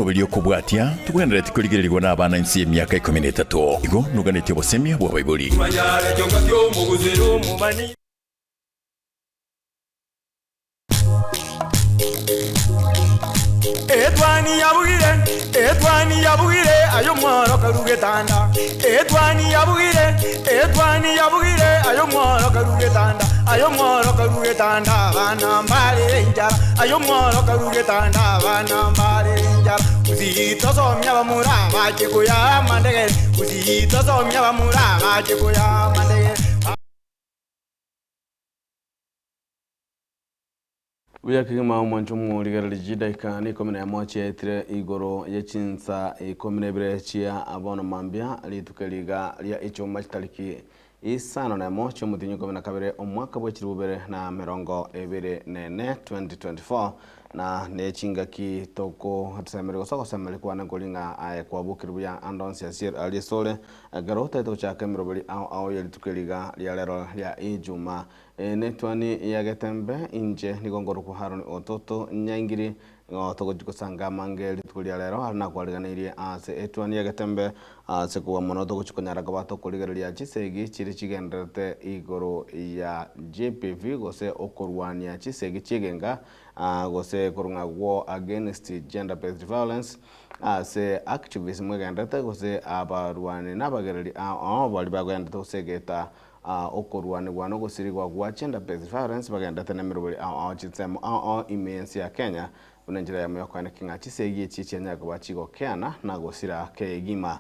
Emeroberio ekobwatia, togwenereti korigererigwa nabana inse y'emiaka ikomi na etato. Igo noganetie obosemia bw'abaibori. Etwani yabugire, etwani yabugire, aye omworo karue getanda. Etwani yabugire, etwani yabugire, aye omworo karue getanda. Aye omworo karue getanda, abana mbarere enchara. Aye omworo karue getanda, abana mbarere enchara. Gusii tosomia abamura bache koyaa amandegere, Gusii tosomia abamura bache koyaa amandegere. Buya kegima omwancho omorigereria chidaika neikomi na emo chiaetire igoro ye chinsa ikomi na ibere chia bono mambia rituko eri iga ria ichuma chitariki isano na emo chiomotienyi ikomi na kabere omwaka bwe chilifu bibere na emerongo ebere na ene, 2024, na ne chingaki togosemeria gose ogosemeria kwane nkori ng'a aye kwabokire buya ande onsi ase aria asore ekero otagete gochaka emeroberi ao ao ye rituko eri iga ria rero ria ijumaa. Eye netwani ya Getembe, inche nigo nkorokwa Haroni ototo Nyaingiri, nigo togochia gosanga amange rituko ria rero aria nakwariganeirie ase etwani ya Getembe, ase kobua mono togochia konyara koba tokorigereria chisegi chiria chigendererete igoro ya GBV gose okorwania chisegi chi'egenka gose korwa ng'a war against gender based violence ase activism egendererete gose abarwani na abagereri ao ao baria bagendererete gosegeta Okorwanigwa na ogosirigwa gwa Gender Based Violence bagenderete nemeroberi ao ao chinsemo ao ao ime y'ense ya Kenya, buna enchera eyemo yokoenekia ng'a chisegi echi chianyare koba chigokeana na gosira kegima.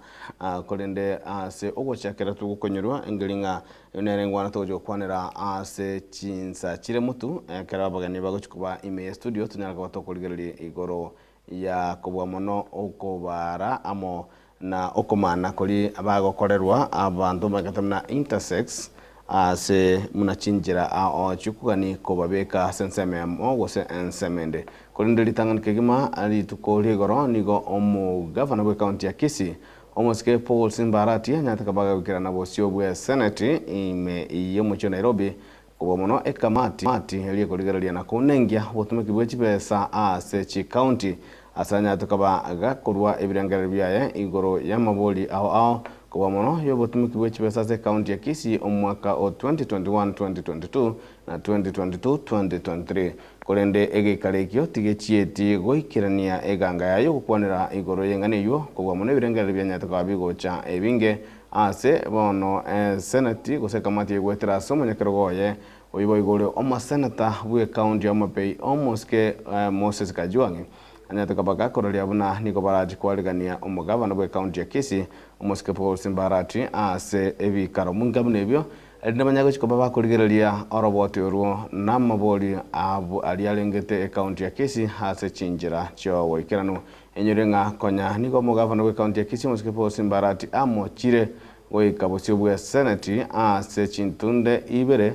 Korende ase ogochakera togokonyorwa engeri ng'a eyio nere engwana togochia gokwanera ase chinsa chire motu ekero abageni bagochia koba ime ye studio tonyare koba tokorigereria igoro ya kobua mono okobara amo na okomana koria bagokorerwa abanto bamanyekete buna intersex ase buna chinchera ao chiokogani kobabeka ase ensemo eyemo gose ensemo ende. Korende ritang'ani kegima rituko ria igoro nigo omogavana bw'ecounty ya Kisii omosike Paul Simba Arati anyarete koba agoikerana bosio bwe seneti ime y'omochie o Nairobi Kobua mono ekamati eria ekorigereria na kounengia obotumeki bwe chibesa ase chikaunti ase anyarete koba gakorua ebirengererio biaye igoro y'amabori ao ao kobua mono y'obotumeki bwe chibesa ase ekaunti ya Kisii omwaka o 2021-2022 na 2022-2023 korende egeikaro ekio tigechieti goikerania eganga yaye y'ogokwanera igoro y'eng'ana eyio kobua mono ebirengererio bianyarete koba bigocha ebinge Ase bono eseneti gose ekamati egoetera ase omonyakerogo oye, oyio boigo ore omoseneta bw'ekaunti ya Homabay omosike Moses Kajwang' anyarete koba gakoraria buna nigo barache kwarigania omogavana bw'ekaunti ya Kisii omosike Paul Simba Arati ase ebikaro minga buna ebio erinde banyare gochia koba bakorigereria oroboti orwo namabori abo aria arengete ekaunti ya Kisii ase chinchera chiogoikeranu. Enyore ng'a konya nigo omogavana bw'ekaunti ya Kisii omosike Paul Simba Arati amochire goika bosio bwe seneti ase chintunde ibere,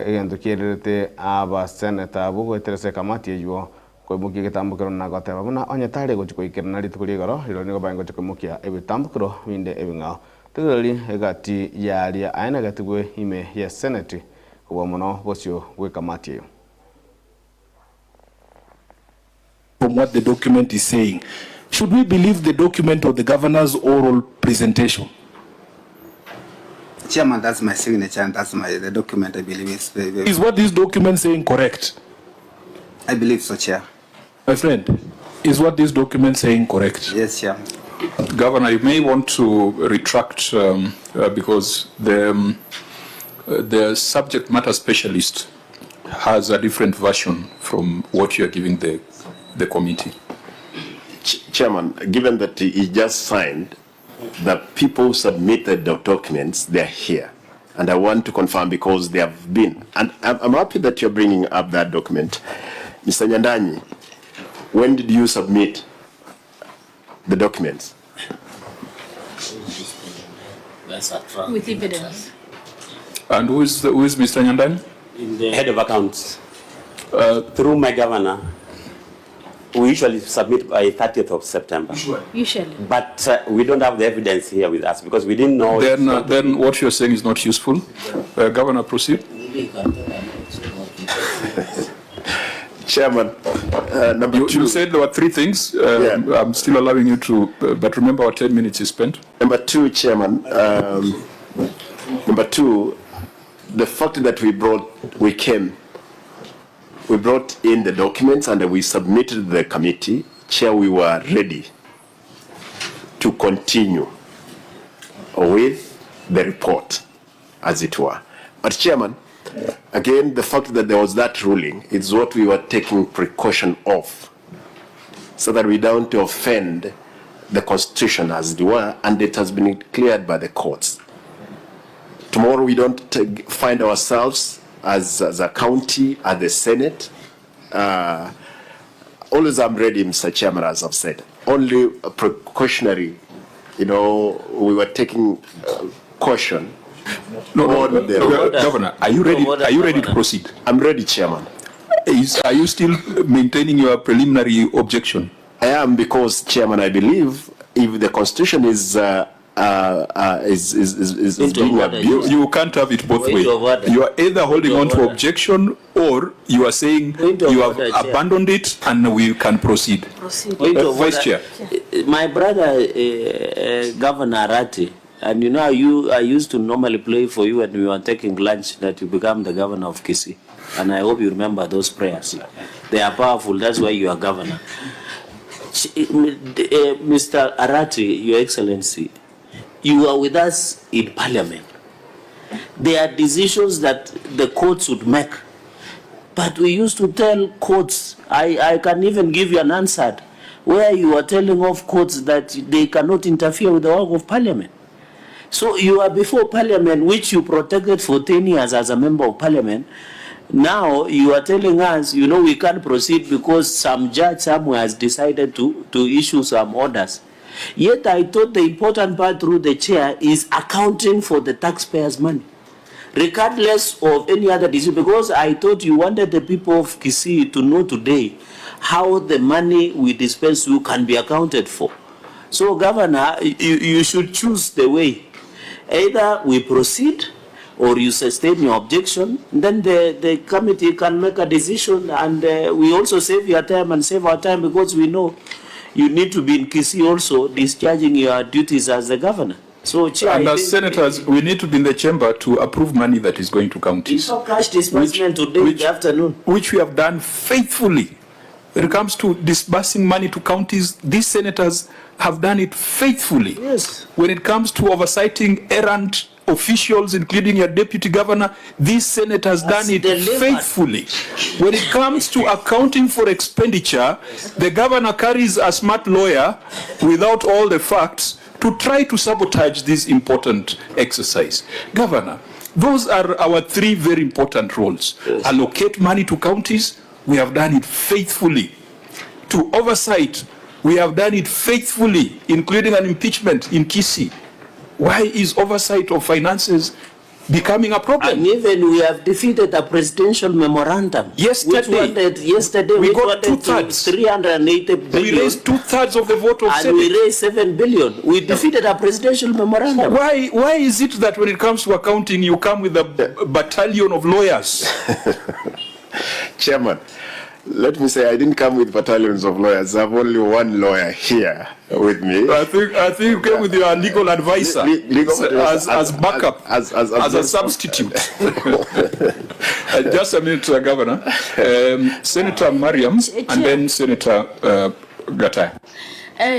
egento kiererete abaseneta abwo goetera ase ekamati eywo koimokia egetambokero na goteba buna onye tari gochia goikerana rituko ria igoro rirorio nigo baengochia koimokia ebitambokero binde ebing'ao. Tegereri egati yaria aenegetigwe ime ye seneti kobua mono bosio bw'ekamati eyio. From what the document is saying. Should we believe the document or the governor's oral presentation? Chairman, that's my signature and that's my the document I believe is very, very Is what this document saying correct? I believe so, Chair. My friend, is what this document saying correct? Yes, Chair. Governor, you may want to retract because the subject matter specialist has a different version from what you are giving the, the committee. Chairman, given that he just signed, the people who submitted the documents, they're here. And I want to confirm because they have been, and I'm happy that you're bringing up that document. Mr. Nyandanyi, when did you submit the documents? With evidence. And who is, the, who is Mr. Nyandanyi? The head of accounts. Through my governor, we usually submit by 30th of September. Usually. But we don't have the evidence here with us because we didn't know. Then what you're saying is not useful. Governor, proceed. Chairman, number You, two. you said there were three things. Yeah. I'm still allowing you to, but remember our 10 minutes is spent. Number two, Chairman, number two, the fact that we brought in the documents and we submitted to the committee, Chair, we were ready to continue with the report, as it were. But Chairman, again, the fact that there was that ruling is what we were taking precaution of, so that we don't offend the Constitution as it were, and it has been cleared by the courts. Tomorrow we don't find ourselves as a county, at the Senate. Always I'm ready, Mr. Chairman, as I've said. Only a precautionary, we were taking caution. No, no, on the road. Governor, are you ready? Order, Are you ready to Governor. proceed? I'm ready, Chairman. Are you still maintaining your preliminary objection? I am, because, Chairman, I believe if the Constitution is Point of being order, abused. You can't have it both Point ways. of order. You are either holding Point on of to order. objection, or you are saying Point of you have order, Chair. abandoned it and we can proceed. Proceed. Point of Vice order. Chair. My brother, Governor Arati, and you know, I used to normally play for you when we were taking lunch that you become the governor of Kisii. And I hope you remember those prayers. They are powerful. That's why you are governor. Mister Arati, Your Excellency, you are with us in Parliament. There are decisions that the courts would make. But we used to tell courts, I can even give you an answer, where you are telling off courts that they cannot interfere with the work of Parliament. So you are before Parliament, which you protected for 10 years as a member of Parliament. Now you are telling us, we can't proceed because some judge somewhere has decided to issue some orders. Yet I thought the important part through the chair is accounting for the taxpayers' money, regardless of any other decision, because I thought you wanted the people of Kisii to know today how the money we dispense you can be accounted for. So, Governor, you should choose the way. Either we proceed or you sustain your objection, then the committee can make a decision, and we also save your time and save our time, because we know you need to be in Kisii also discharging your duties as the governor. So, Chair, And I as think senators, we need to be in the chamber to approve money that is going to counties. It's not cash disbursement today in the afternoon. Which we have done faithfully. When it comes to disbursing money to counties, these senators have done it faithfully. Yes. When it comes to oversighting errant officials, including your deputy governor, this Senate has Has done it delivered. faithfully. When it comes to accounting for expenditure, the governor carries a smart lawyer without all the facts to try to sabotage this important exercise. Governor, those are our three very important roles. Yes. Allocate money to counties, we have done it faithfully. To oversight, we have done it faithfully, including an impeachment in Kisii. Why is oversight of finances becoming a problem? And even we have defeated a presidential memorandum. Yesterday, Which wanted, yesterday we we got wanted two-thirds. 380 We billion. raised two-thirds of the vote of And Senate. we raised 7 billion. We defeated a presidential memorandum. Why is it that when it comes to accounting, you come with a battalion of lawyers? Chairman, let me say I didn't come with battalions of lawyers. I have only one lawyer here with me. I think you came with your legal advisor, Legal advisor as backup, as a substitute. Just a minute, Governor. Senator Mariam, and then Senator Gataya.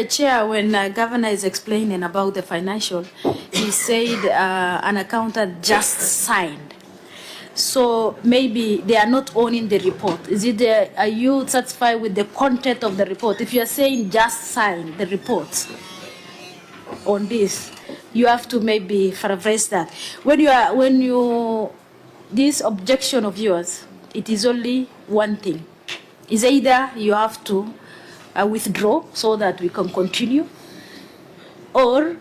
Chair, when Governor is explaining about the financial, he said an accountant just signed. So maybe they are not owning the report. Are you satisfied with the content of the report? If you are saying just sign the report on this, you have to maybe paraphrase that. When you are, when you, this objection of yours, it is only one thing. It's either you have to withdraw so that we can continue, or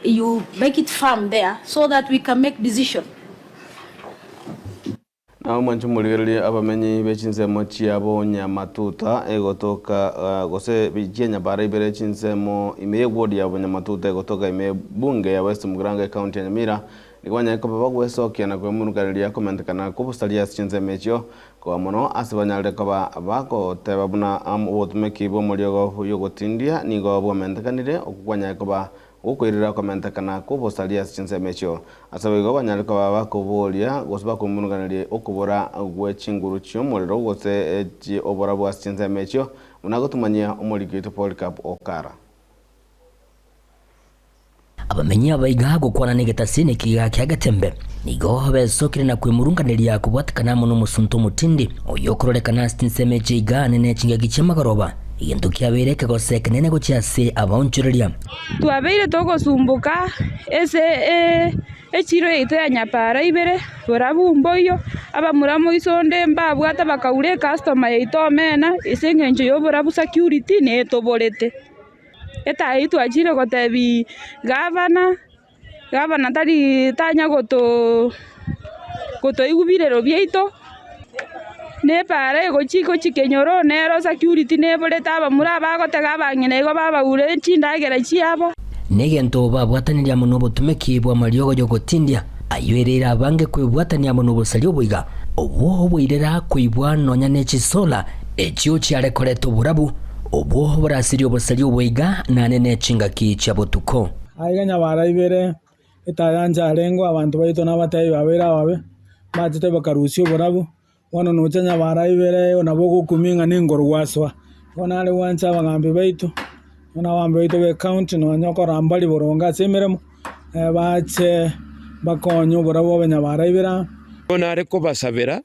you make it firm there so that we can make decision. Na mwancho muligereri abamenyi bechinsemo chiabo Nyamatuta egotoka gose bichia Nyabara ibere chinsemo ime ye ward yabo Nyamatuta egotoka ime bunge ya West Mugirango county ya Nyamira Nigo banyare koba bagwesokia na kwemurukareria komentekana kw'obosaria ase chinsemo echio, koa mono ase banyarire koba bagoteba buna obotumeki bw'omoriogo y'ogotindia nigo bwamentekanire, okwo kwanyare koba gokoirera komentekana kw'obosaria ase chinsemo echio. Ase boigo banyare koba bakoboria gose bakoimurukaneria okobora gwe chinguru chi'omorero gose oborabu ase chinsemo echio, buna gotumanyia omoriki oito Polycarp Okara. Abamenyi abaiga gokwana negetasini ekiga kia Getembe nigo besokire na kwemurunganeria kobwatekana amo nomosunte omotindi oyo okororekana ase chinsemo echi iga nene chingaki chi'amagoroba, egento kiabeire ekegose ekenene gochia ase abaonchoreria. Twabeire togosumboka ase echiro yaito ya Nyapara ibere, borabu mboiyo, abamura moiso onde mbabwate bakaura ecustomer yaito omena ase engencho y'oborabu security netoborete. Etaya eyio twachire gotebia gavana, gavana tari tanya goto gotoigwa birero biaito, na epaara egochia gochia kenyoro nero security neborete abamura abagotega abang'ina igo babaure chindagera chiabo. Negento babwatanirie amo nobotomeki bw'amariogo y'ogotindia, ayio ereire abange kwebwatania amo nobosaria oboiga, obwo oboirera koibwa nonya ne chisola echio chiare koreta oborabu, Obwo borasirie obosaria oboiga nane ne chingaki chia botuko. Aiga nyabara ibere etayancha arengeo abanto baito na abatebi babeire ababe, bachete bakarusia oborabu, bono nocha nyabara ibere nabo ogokumia ng'a nengoro gwasoa. Bono nare gwancha abagambi baito, bono abagambi baito ba ecounty nonya okorora mbari boronge ase emeremo, bache bakonye oborabu bobe nyabara ibere aa. Bono nare kobasabera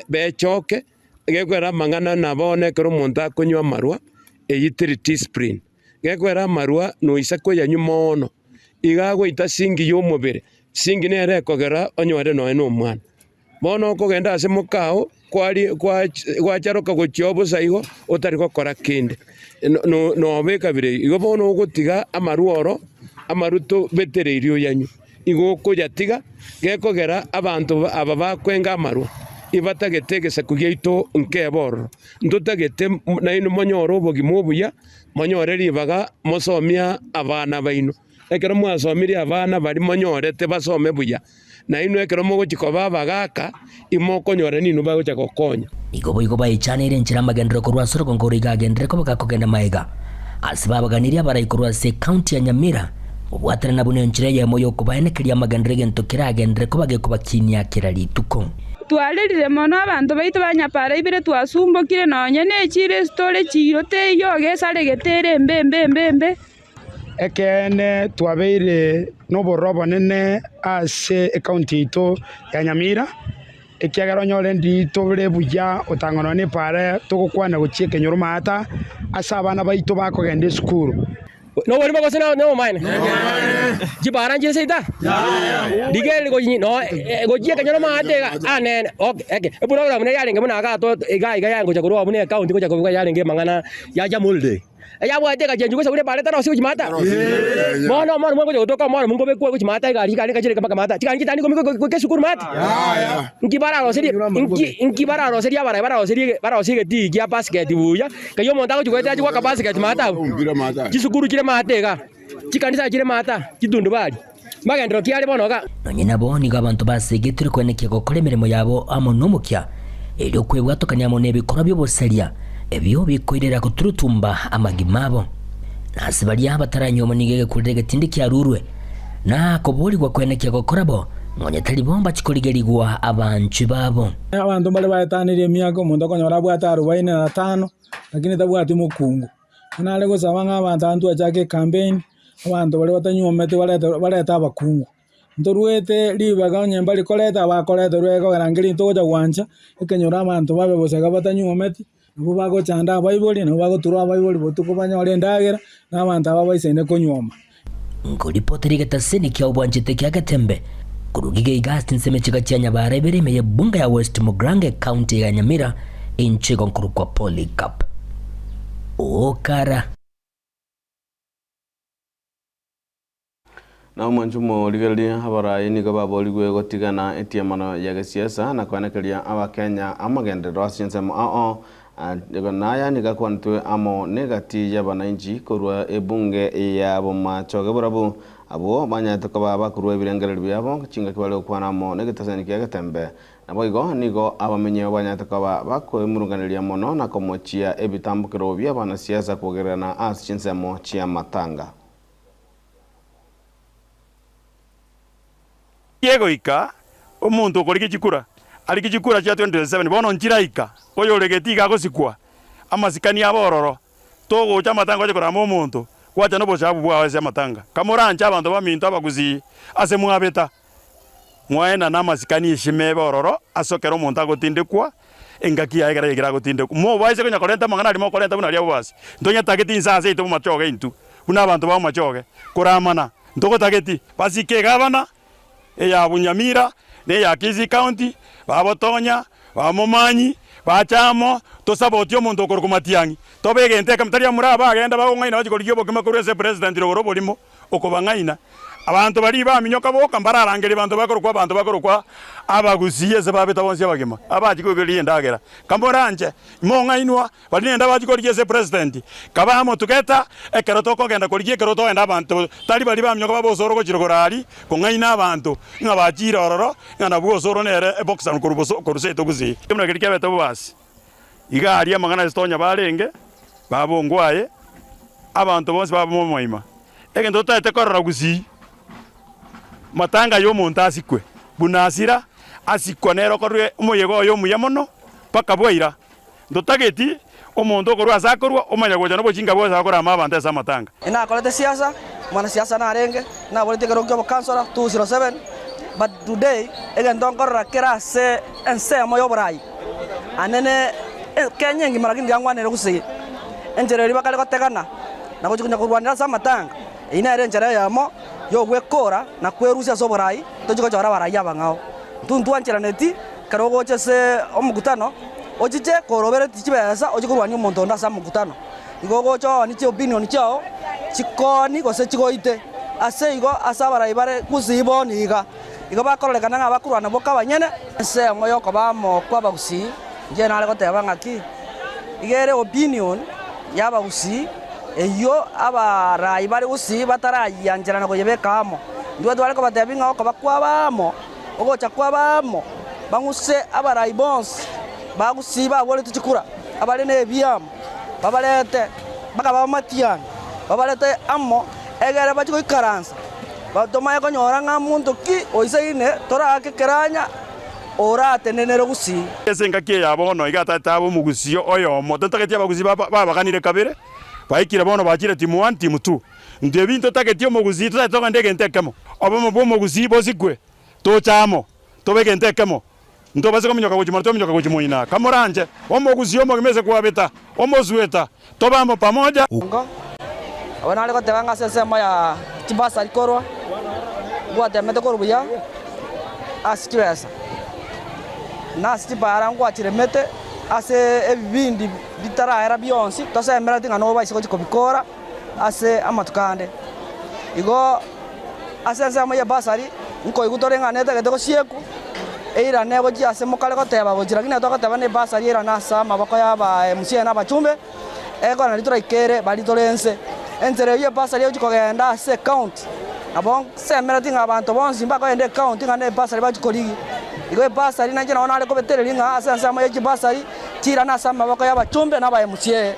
bechoke, Gekwera amang'ana na bono ekero omonto akonywa amarwa, eyio teri discipline. Gekwera amarwa noisa koyanywa moono, iga agoita singi ya omobere, singi nere ekogera onyore nonya na omwana. Bono okogenda ase mokao, kwari gwacharoka gochia oo bosa igo, otari gokora kende, no noba ekabira eyio. Igo bono ogotiga amarwa oro, amarwa tobetereirie oyanywe. Igo okoyatiga, gekogera abanto aba bakwenga amarwa, ibatagete egesaku giaito nkebe ororo. Ntotagete nainwe monyore obogima obuya, monyore ribaga mosomie abana baino. Ekero mwasomirie abana baria monyorete basome buya, nainwe ekero mogochia koba abagaaka, imokonyora ninwe bagocha gokonya. Nigo boigo baichaneire enchera amagenderero korwa ase orogongo oro iga agenderere koba gakogenda magega. Ase babaganirie abarai korwa ase ecounty ya Nyamira, gobwatanana buna enchera eyemo y'okobaenekeria amagenderero egento keragenderere koba gekobakinia kera rituko. Twarerire mono abanto baito ba Nyapara ibere twasumbokire nonya nechiira ase tore chiiro teiyo ogesaregete ere embe embe embe embe. Ekeene twabeire nobororo obonene ase ecounty yaito ya Nyamira, ekiagera onyore ndi tore buya otang'ana nonya nepaara togokwana gochia ekenyoro maata ase abana baito bakogenda esukuru. Noborimo gose nobomaene? Chipara nchire seita? Rigereria gochi no gochia ekenyoro maate iga anene okay eke eprogram nere yarenge buna iga to iga iga yagocha korwa buna ecounty gocha korwa yarenge amang'ana ya Jamhuri Day. Eyabwate egachenchwa gocha buna epara etarosie gochia maata. Bono omoro mwangocha gotoka omoro mongobekwa gochia maata egari chigari chireke mpaka maata. Chigari chitari ikomi goika esukuru maate. Nki bararoserie nki nki bararoserie abarai bararoserie bararosie egetii kia basket buya, kei omonto agochia goeta achie goaka basket maate abwo. Chisukuru chire maate igaa, chikanisa chire maate, chitundubari. Magenderero ki are bono iga? Nonye nabo nigo abanto basegetirwe koenekia gokora emeremo yabo amo nomokia, erio kwebwatokania amo nebikorwa bi'obosaria, ebio bikoirera goturutumba amagima abo. Na ase baria bataranyuomwa nigo egekurera egetindi kiarurwe, na koborigwa koenekia gokora bo, nonya tari bo mbachikorigerigwa abanchwi babo. Abanto mbare baetanirie emiaka, omonto okonyora abwate arobaini na tano, lakini tabwati mokungu. Buna nare gosaba ng'a abanto aba ntwachake ecampaign, abanto baria batanyuometi barete barete abakungu. Ntoruete ribaga onye mbari koreta bakoreta rwekogera nkeri togocha gwancha, ekenyoro abanto babe bosa iga batanyuometi, nabwo bagochanda abaibori, nabwo bagoturwa abaibori botuko banyore endagera, na abanto aba baisaine konyuoma. Nkoripotera egetaseni kia obwanchete kia Getembe, korwa Gigeiga ase chinsemo chiga chia Nyabara ibere ime y'ebunga ya West Mugirango ecounty ya Nyamira, inche igo nkorokwa Polycarp Okara. Na omwancho omorigereria abarai nigo baborigwe gotigana etiamano ya gesiasa na koenekeria abakenya amagenderero ase chinsemo ao ao. Naya nigo akwanetwe amo negati y'abanainchi korwa ebunge ya Bomachoge Borabu. Abwo banyarete koba bakorua ebirengererio biabo chingaki bare gokwana amo negetasani kia Getembe. Naboigo nigo abamenyeo banyarete koba bakoemurunganeria mono na komochia ebitambokero bi'abanasiasa kwogererana ase chinsemo chi'amatanga. Egoika omonto okorigia chikura, arigie chikura chia 2027, bono nchiraika, oyoregeti iga agosikwa, amasikani abe ororo, togocha amatanga oche korama omonto, gwacha nobosabu bwao ase amatanga. Kamoranche abanto baminto abagusii ase mwabeta, mwaenana amasikani eshima ebe ororo ase ekero omonto agotindekwa, engaki yaye ekero yaikire agotindekwa. Mobaise konya korenta amang'ana aria mokorenta buna aria abobasi. Ntonyatageti inse ase yaito bomachoge intwe, buna abanto ba omachoge, koramana ntogotageti. Basike egavana eya Bunyamira na eya Kisii County, babotonya, bamomanyi, bache amo, tosabotie omonto okorokwa Matiang'i. Tobe egento ekemo, tari amura aba agenda bagong'aina bachie korigia obokima korwa ase president rogoro oborimo okobang'aina. Abanto baria baminyoka boka mbararangerie abanto bakorokwa abanto bakorokwa abagusii ase babete bonsi abagima, abachie koigoreria endagera. Kamoranche, mong'ainwa, Baria nende abachie korigia ase president, kabe amo togeta ekero tokogenda korigia ekero togenda abanto tari baria baminyoka babe osoro gochia rogoro aria kong'aina abanto ng'a bachire ororo ng'a nabwo osoro nere eboxer korwa boso korwa seito gusii. Buna keria kiabete bobasi iga aria amang'ana ase tonya barenge babongwa aye abanto bonsi babe momoima. Egento totaete korora gusii matanga ya omonto asikwe buna asira asikwa nere okorwe omoyega oye omuya mono mpaka bwaira. Ntotageti omonto okorua ase akorua omanye gocha nobochinga bwonsi akorama abanto ase amatanga. Inakorete siasa, mwanasiasa narenge, naboretie ekerogo kia obokansora 207, but today egento nkorora kere ase ensemo y'oborai anene Kenya engima lakini ndiangwanere gusii. Enchera eria bakare gotegana na gochia konya korwanera ase amatanga, eyio nere enchera eyemo yogwekora na kwerusia ase oborai tochie gochora abarai abang'ao. Intwe ntwancheraneti Ekero ogocha ase omokutano, ochiche koroberetie chibesa ochie korwania omonto onde ase amokutano. Igo ogocha oonie chiopinion chiao, chikooni gose chigoite. Ase igo ase abarai bare gusii bono iga, igo bakororekana ng'a bakorwana boka abanyene. Ensemo y'okoba amo kw'abagusii, inche nare goteba ng'aki, iga ere opinion y'abagusii eyio abarai bare gusii batarayiancherana koyebeka amo. Intwe tware kobatebia ng'a okoba kwabo amo. Ogocha kw'abaamo bang'use abarai bonsi ba Gusii baboretwe chikura, abare nebiamo, babarete mpaka bamatiange, babarete amo, egere bachie goikaransa, tomanye konyora ng'a monto ki oisaine toraake keranya oratenenere Gusii. Ase engaki eye ya bono iga tata abe omogusii oyomo, totageti abagusii babaganire kabere, baikire bono bachire team one, team two. Intwe ebi ntotageti omogusii, totagete togende egento ekemo. Obomo bw'omogusii bosikwe, toche amo, tobe egento ekemo. Ntobase kominyoka gochia mono, tominyoka gochia moina. Kamoranche, omogusii omogima ase kwabeta, omosueta, tobe amo pamoja. Ingo, abwo nare goteba ng'a ase ensemo ya chibasari korwa, ngwatemete korwa buya ase chibesa, na ase chipara ngwachiremete ase ebibindi bitaraera bionsi, tosemereti ng'a nobaise gochia kobikora. ase amatuko ande. Igo ase ensemo y'ebasari nkoigwa tore ng'a netagete gosiekwa, eirane gochia ase mokare goteba gochia, lakini ekero togoteba na ebasari eirane ase amaboko y'aba MCA na abachumbe, ekero nario toraikere baria tore ense. Enchera eyio y'ebasari egochia kogenda ase ecounty, nabo nsemereti ng'a abanto bonsi mbakogenda ecounty ng'a na ebasari bachia korigia. Igo ebasari nainche nabo nare kobetereria ng'a ase ensemo ye chibasari, chiirane ase amaboko y'abachumbe na aba MCA.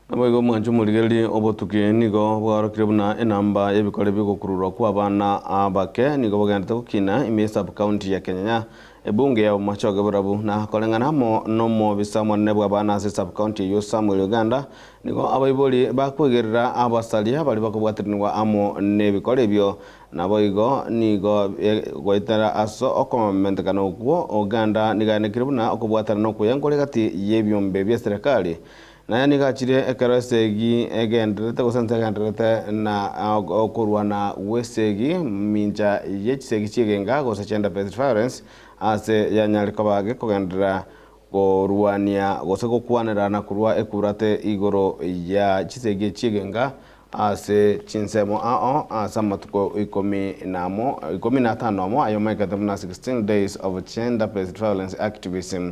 Naboigo omwancho omorigereria obotuki nigo bwarokire buna enamba y'ebikore bi'ogokururwa kw'abana abake nigo bogenderete gokina ime y'esub-county ya Kenyanya, ebunge ya Bomachoge Borabu. Na koreng'ana amo nomobisa omonene bw'abana ase esub-county eyio Samuel Oganda, nigo abaibori bakwegerera abasaria baria bakobwatiranigwa amo nebikore ebio Naboigo nigo goetera ase okomentekana okwo, Uganda nigo yaanekire buna okobwatana nokuya nkore gati y'ebiombe bia serikali. Naye nigo achire ekero esegi egendererete gose ense egendererete na okorwana gw'esegi mincha ye chisegi chi'egenga gose gender based violence ase yanyare koba gekogenderera korwania gose gokwanera na korwa ekurate igoro ya chisegi chi'egenga Ase chinsemo ao ase amatuko ikomi namo, ikomi na atano amo, ayomaikete buna 16 Days of Gender Based Violence Activism,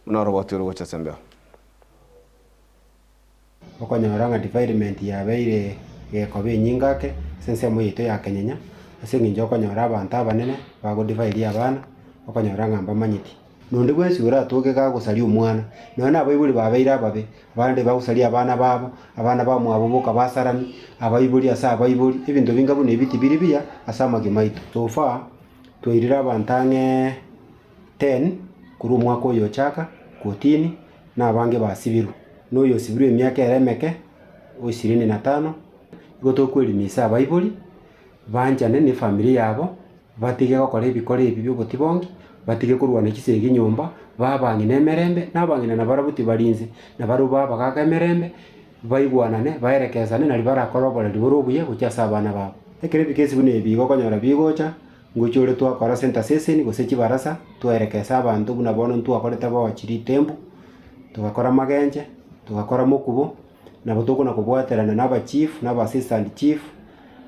buna oroboti orogocha ase embeo. Okonyora ng'a defilement yabeire gekoba enyinga ake ase ensemo yaito ya kenyenya, ase eng'encho okonyora abanto abanene bago defile abana, okonyora ng'a mbamanyeti. Nonde bwensi oratoke gagosaria omwana, nonya na abaibori babeire ababe, abande bagosaria abana babo, abana bamwabo boka basarani, abaibori ase abaibori, ebinto binga buna ebi tibiri buya ase amagima aito. So far, twairire abanto ang'e 10 korwa omwaka oyo ochaka kotini, na abange basibirwe. Na oyo osibirwe emiaka ere emeke, o ishirini na tano, igo tokoelimisa abaibori, banchane na efamiri yabo, batige gokora ebikora ebi bia obotibongi, batige korwana chisegi nyomba, babang'ina emerembe, na abang'ina nabarabwo tibarinse, nabarabwo babagaka emerembe, baigwanane, baerekezane nari barakore oboreri bore obuya gochia ase abana babo. Ekero ebikesi buna ebi igo okonyora bigocha, ngochia ore twakora ase intercession gose chibarasa, twaerekesa abanto buna bono ntwakorete bochi ritembu, togakora magenche, togakora mokubo, nabo tokona kobwaterana na abachief na aba assistant chief,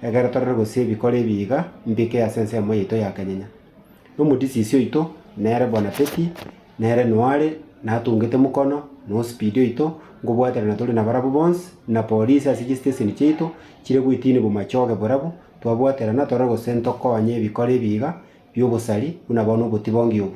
ekero torore gose ebikora ebi iga, mbike ase ensemo yaito ya kenyenya. Na omodisisi oito, nere bwana Betty, nere noare, natungete mokono, na ospeed oito, nkobwaterana tore nabarabwo bonsi, na polisi ase chistation chiaito, chire goitini bomachoge borabwo, twabwaterana torore gose ntokonye ebikora ebi iga, bia obosari, buna bono obotibongi obo.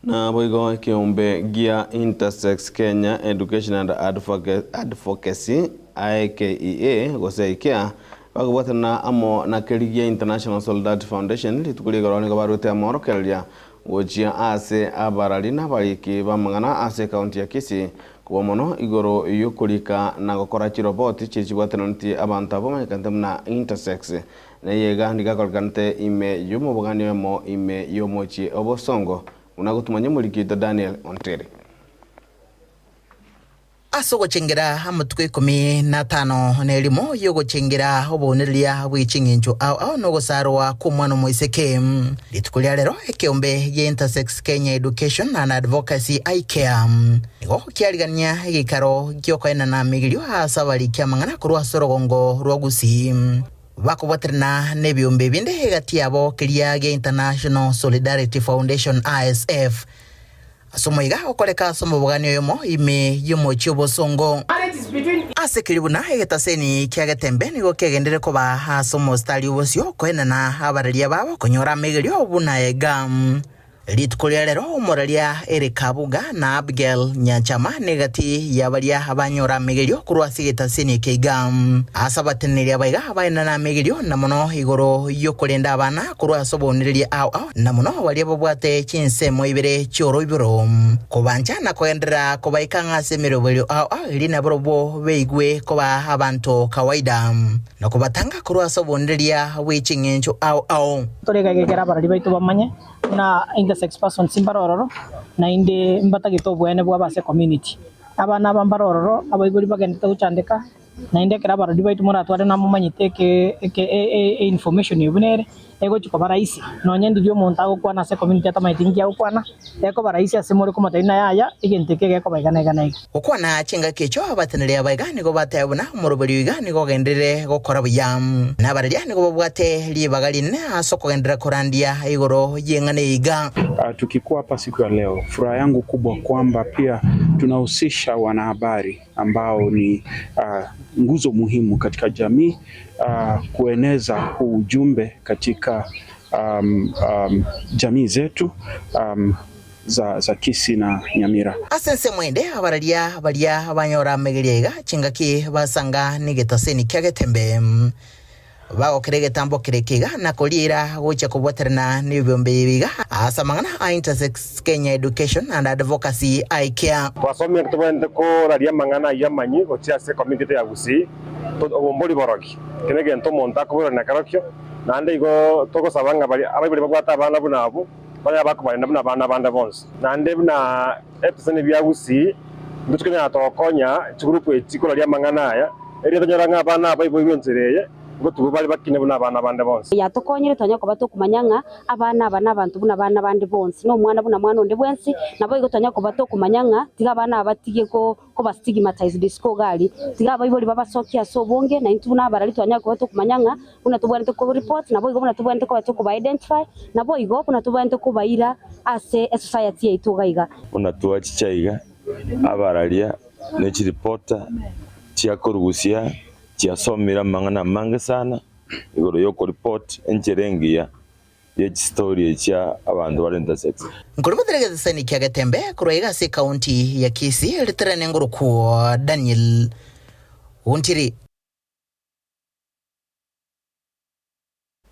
Naboigo ekeombe gia Intersex Kenya Education and Advocacy, IKEA, gose IKEA, bakobwatana amo na keria gia International Solidarity Foundation, rituko ria igoro nigo barwete amorokereria gochia ase abarari na abariki b'amang'ana ase ekaunti ya Kisii kobua mono igoro y'okorika na gokora chiroboti chiria chibwatananeti abanto abwo bamanyekante buna intersex. Neye iga nigo akorekanete ime y'omobogani oyomo ime y'omochie o Bosongo, buna gotumanya omoriki oito Daniel Ontere. Ase ogochengera amatuko ikomi na atano na erimo y'ogochengera obounereria bwe ching'encho ao ao na ogosarwa kw'omwana omoiseke. Rituko ria rero ekeombe gia Intersex Kenya Education and Advocacy, IKEA, nigo kiarigania egeikaro gi'okoenana amigerio ase abariki amang'ana korwa ase orogongo rwa Gusii. Bakobwaterana nebiombe binde egati yabo keria gia International Solidarity Foundation, ISF. Ase omoiga okoreka ase omobogani oyomo ime y'omochie obosongo. Ase keria buna egetaseni kia getembe nigo kegenderere koba ase omositari obosio koenana abararia babo konyora amegerio buna ega. Rituko ria rero omoraria Eric Kabuga na Abigail Nyanchama negati ya baria banyora amegerio korwa ase egetaseni eke iga. Ase abateneneri aba iga baenana amegerio na mono igoro y'okorenda abana korwa ase obounereria ao ao na mono baria babwate chinsemo ibere chi'oroiboro, kobancha na kogenderera kobaika ng'a ase emeroberio ao ao eria nabarobwo beigwe koba abanto kawaida, na kobatanga korwa ase obounereria bwe ching'encho ao ao. Tore iga egekera abarori baito bamanye buna intersex persons mbare ororo, naende mbatagete oboene bwabo ase ecommunity. Abana aba mbare ororo, abaibori bagenderete gochandeka, Naende ekero abarori baito moratware namomanyete eke eke e information eye buna ere, egochia koba rahisi, nonye ndiria omonto agokwana ase ecommunity atamanyeti ninki agokwana, ekoba rahisi ase more komotebia buna yaya, egento eke gekoba iga na iga na iga. Gokwana chingaki echio abateneneri aba iga nigo bateba buna omoroberi oiga nigo ogenderere gokora buya, na abareria nigo babwate ribaga rinene ase okogenderera korandia igoro y'eng'ana eye iga. Tukikuwa hapa siku ya leo, furaha yangu kubwa kwamba pia tunahusisha wanahabari ambao ni nguzo muhimu katika jamii kueneza huu ujumbe katika jamii zetu za Kisii na Nyamira. Ase ensemo ende abararia baria banyora amegeria iga chingaki basanga negetaseni kia getembe. Bagokera egetambo kere ekiga na koriera gochia kobwaterana nebiombe ebi iga ase amang'ana a Intersex Kenya Education and Advocacy, IKEA. Twasomire ntitobwenerete koraria amang'ana ayio amanyi gochia ase ecommunity yaito ya Gusii, obo mbori borogi. Eke negento omonto akoborera nakerokio, naende igo togosaba ng'a baria abaibori babwate abana buna abwo, banyare bakobarenda buna abana bande bonsi. Naende buna ebiseni bia Gusii, intwe chikonyara togokonya chigroup echi koraria amang'ana aya, erio tonyore ng'a abana aba baiboirwe enchera eye. Ngotigwa bare bakine buna abana bande bonsi. Yatokonyire twanyare koba tokomanya ng'a abana aba nabanto buna abana bande bonsi, na omwana buna mwana onde bwensi, naboigo twanyare koba tokomanya ng'a tiga abana aba batige koba stigmatized isiko iga aria, tiga abaibori babasokie ase obonge, na intwe buna abarari twanyare koba tokomanya ng'a buna tobwenerete ko report, naboigo buna tobwenerete koba tokoba identify, naboigo buna tobwenerete kobaira ase esociety yaito iga iga. Buna twachicha iga, abararia ne chiripota chiakorugusia Chiasomire amang'ana amange sana igoro y'okoripot enchera engiya ye chistori echia abanto bare intersex. Nkorobotera egeseseni kia Getembe korwa iga ase ekaunti ya Kisii riterene ngorokwo Daniel Ontiri.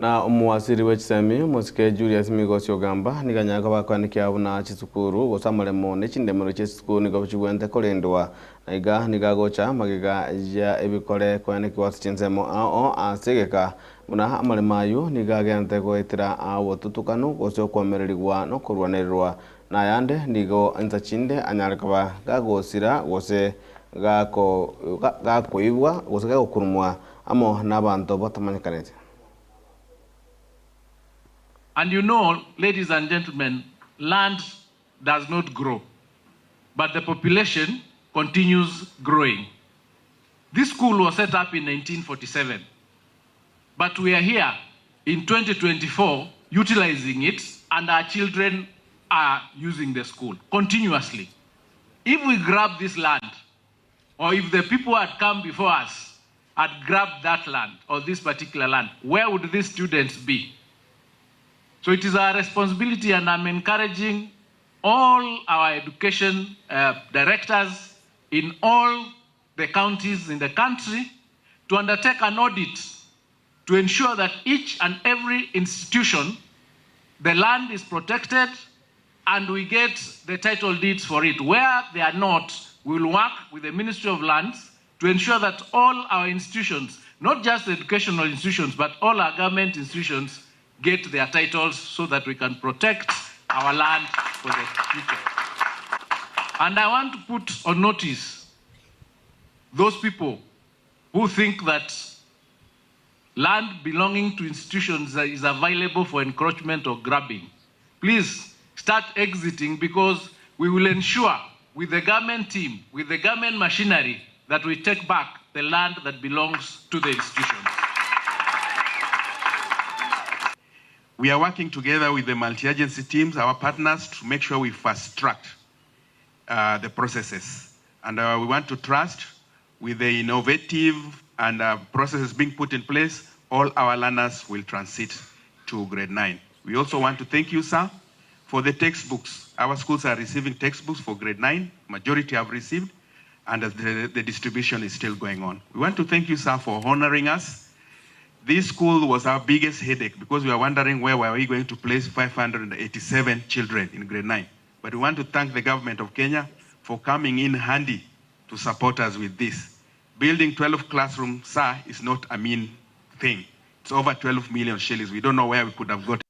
Na omowasiri bwe chisemi, omosike Julius Migosi Ogamba, nigo anyare koba akoenekia buna chisukuru gose amaremo ne chindemero chie chisukuru nigo chigwente korendwa. Na iga nigo agocha magega ya ebikore koenekiwa ase chinsemo ao ase egeka buna amaremo ayio nigo agente goetera obotutukanu gose okwomererigwa na okorwanererwa na ayande nigo insa chinde anyare koba gagosira gose gakoibwa gose gagokurumwa amo nabanto batamanyekaneti. And you know, ladies and gentlemen, land does not grow, but the population continues growing. This school was set up in 1947, but we are here in 2024 utilizing it, and our children are using the school continuously. If we grab this land, or if the people had come before us had grabbed that land or this particular land, where would these students be? So it is our responsibility, and I'm encouraging all our education uh, directors in all the counties in the country to undertake an audit to ensure that each and every institution, the land is protected and we get the title deeds for it. Where they are not, we will work with the Ministry of Lands to ensure that all our institutions, not just educational institutions, but all our government institutions get their titles so that we can protect our land for the future. And I want to put on notice those people who think that land belonging to institutions is available for encroachment or grabbing. Please start exiting because we will ensure with the government team, with the government machinery, that we take back the land that belongs to the institutions. We are working together with the multi-agency teams, our partners, to make sure we fast-track uh, the processes. And uh, we want to trust with the innovative and uh, processes being put in place, all our learners will transit to grade 9. We also want to thank you, sir, for the textbooks. Our schools are receiving textbooks for grade 9. Majority have received, and the, the distribution is still going on. We want to thank you, sir, for honoring us. This school was our biggest headache because we were wondering where were we going to place 587 children in grade 9. But we want to thank the government of Kenya for coming in handy to support us with this. Building 12 classrooms, sir, is not a mean thing. It's over 12 million shillings. We don't know where we could have got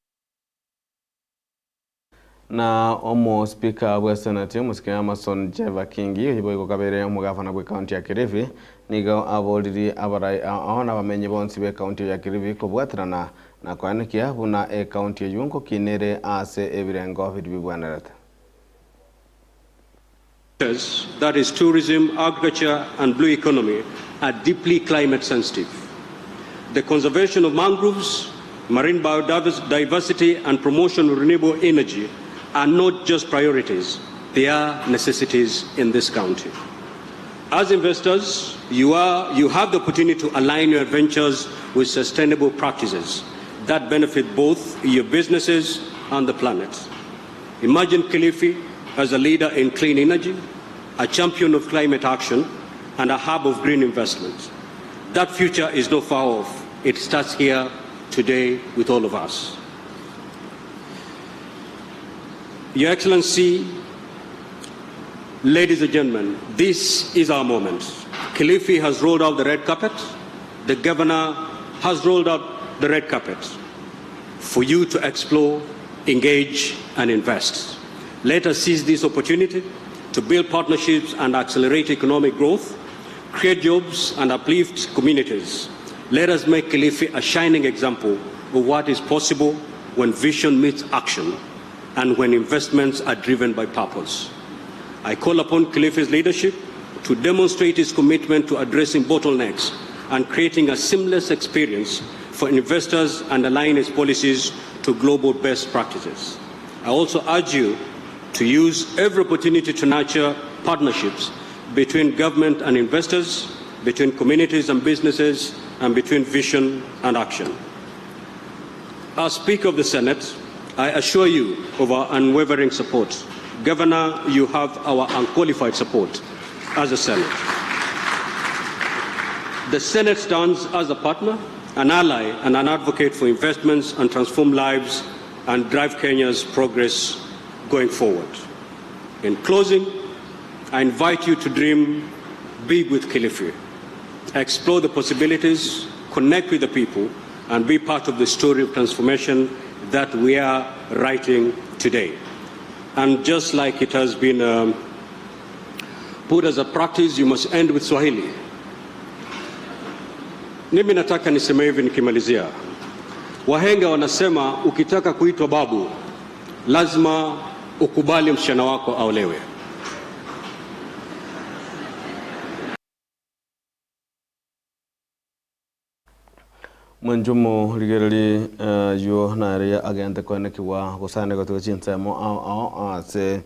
Na omospika bw'esenati omosike Amason Jeva Kingi oyio boigo kabere omogafana bw'ekaunti ya Kilifi nigo aboririe abarai ao na abamenyi bonsi b'ekaunti ya Kilifi kobwaterana na koenekia buna ekaunti eyio nkokina ere ase ebirengo biria bibwenerete. That is tourism, agriculture and blue economy, are deeply climate sensitive. The conservation of mangroves, marine biodiversity and promotion of renewable energy are not just priorities, they are necessities in this county. As investors, you, are, you have the opportunity to align your ventures with sustainable practices that benefit both your businesses and the planet. Imagine Kilifi as a leader in clean energy, a champion of climate action, and a hub of green investments. That future is not far off. It starts here today with all of us. Your Excellency, ladies and gentlemen, this is our moment. Kilifi has rolled out the red carpet. The governor has rolled out the red carpet for you to explore, engage, and invest. Let us seize this opportunity to build partnerships and accelerate economic growth, create jobs, and uplift communities. Let us make Kilifi a shining example of what is possible when vision meets action and when investments are driven by purpose. I call upon Kilifi's leadership to demonstrate its commitment to addressing bottlenecks and creating a seamless experience for investors and align its policies to global best practices. I also urge you to use every opportunity to nurture partnerships between government and investors, between communities and businesses, and between vision and action. As Speaker of the Senate, I assure you of our unwavering support. Governor, you have our unqualified support as a Senate. The Senate stands as a partner, an ally, and an advocate for investments and transform lives and drive Kenya's progress going forward. In closing, I invite you to dream big with Kilifi. Explore the possibilities, connect with the people, and be part of the story of transformation that we are writing today. And just like it has been um, put as a practice, you must end with Swahili. Mimi nataka niseme hivi nikimalizia. Wahenga wanasema ukitaka kuitwa babu lazima ukubali msichana wako aolewe. Mwenchumo rigereria ayio nare agente koenekigwa gosane gotiga chinsemo ao ao ase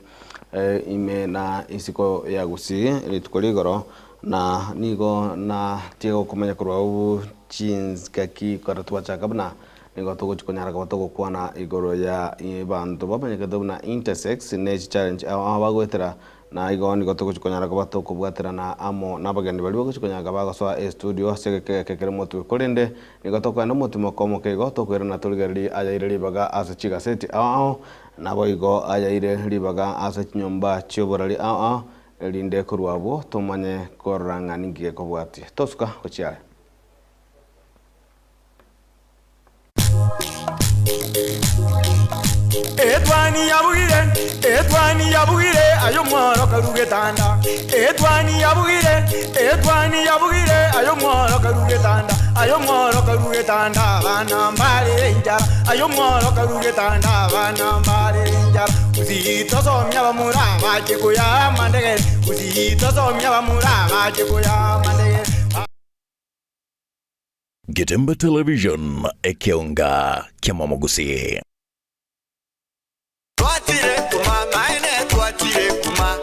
ime na isiko ya Gusii rituko rigoro na nigo na tiga gokomanya korwa abwo chingaki kore twachaka buna nigo togochi konyara koba togokwana igoro ya abanto bamanyekete buna intersex ne chichallenge ao ao bagoetera Na igo nigo togochia konyara koba tokobwaterana amo nabageni baria bagochia konyara koba bagosoa estudio ase egeka eke kere motwe. Korende nigo tokoenda omotimoko omoke igo tokoirana torigererie ayaire ribaga ase chigaseti ao ao, naboigo ayaire ribaga ase chinyomba chi'oborari ao ao, erinde korwa abwo tomanye korora ng'a ninki gekobwatia. Tosuka gochia are. Etwani yabugire, etwani yabugire, aye omworo karu getanda. Etwani yabugire, etwani yabugire, aye omworo karu getanda. Aye omworo karu getanda, abana mbarere enchara. Aye omworo karu getanda, abana mbarere enchara. Gusii tosomia abamura bache koyaa amandegere. Gusii tosomia abamura bache koyaa amandegere. Getembe Television, ekeonga ki'amamogusii. Twachire kuma maene twachire kuma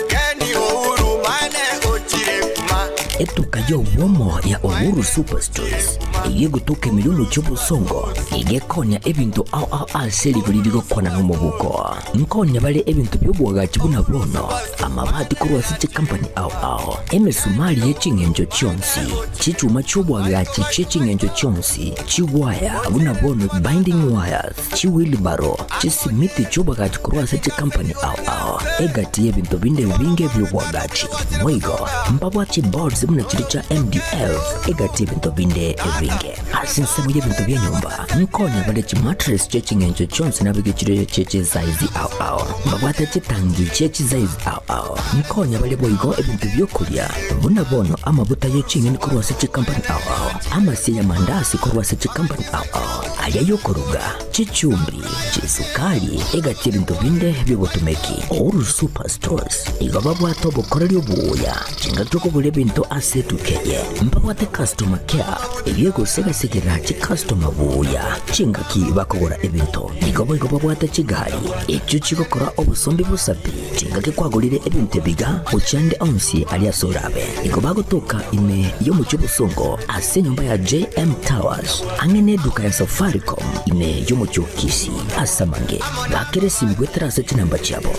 Kenny Uhuru maene ochire kuma. Etuka y'obwomo ya Uhuru Superstores eyio egotoka emeriono chi'obosongo nigo ekonya ebinto ao ao ase rigori rigokwana nomobuko. Nkonya bare ebinto bi'oboagachi buna bono, amabati korwa ase chikampani ao ao, emesumari ye ching'encho chionsi, Chichuma chi'oboagachi chie ching'encho chionsi, chigwaya buna bono binding wires, chiwheelbarrow, chisimiti chi'oboagachi korwa ase chikampani ao ao, egati y'ebinto binde ebinge bi'oboagachi. Boigo mbabwate chiboards buna chiria chia MDF, egati y'ebinto binde ebinge. Ase ensemo y'ebinto bia nyomba, nkonya bare chimattress chie ching'encho chionsi nabeke chiria chie chisaizi ao ao. Mbabwate chitangi chie chisaizi ao ao. Nkonya bare boigo ebinto bi'okoria, Buna bono amabuta ye ching'eni korwa ase chikampani ao ao, amasie y'amandasi korwa ase chikampani ao ao, aria y'okoruga, chichumbi, chisukari, egati y'ebinto binde bi'obotomeki. Uhuru Super Stores igo babwate obokoreri obuya chingaki okogora ebinto ase etuka eye. Mbabwate customer care eyio egosegasegera chicustomer buya chingaki bakogora ebinto. Igo boigo babwate chigari echio chigokora obosombi bosapi. Chingaki kwagorire ebinto ebiga gochia ande onsi aria ase orabe. Nigo bagotoka ime y'omochie obosongo ase enyomba ya JM Towers, ang'e n'eduka ya Safaricom ime y'omochie o Kisii. Ase amange, bakera esimi goetera ase chinamba chiabo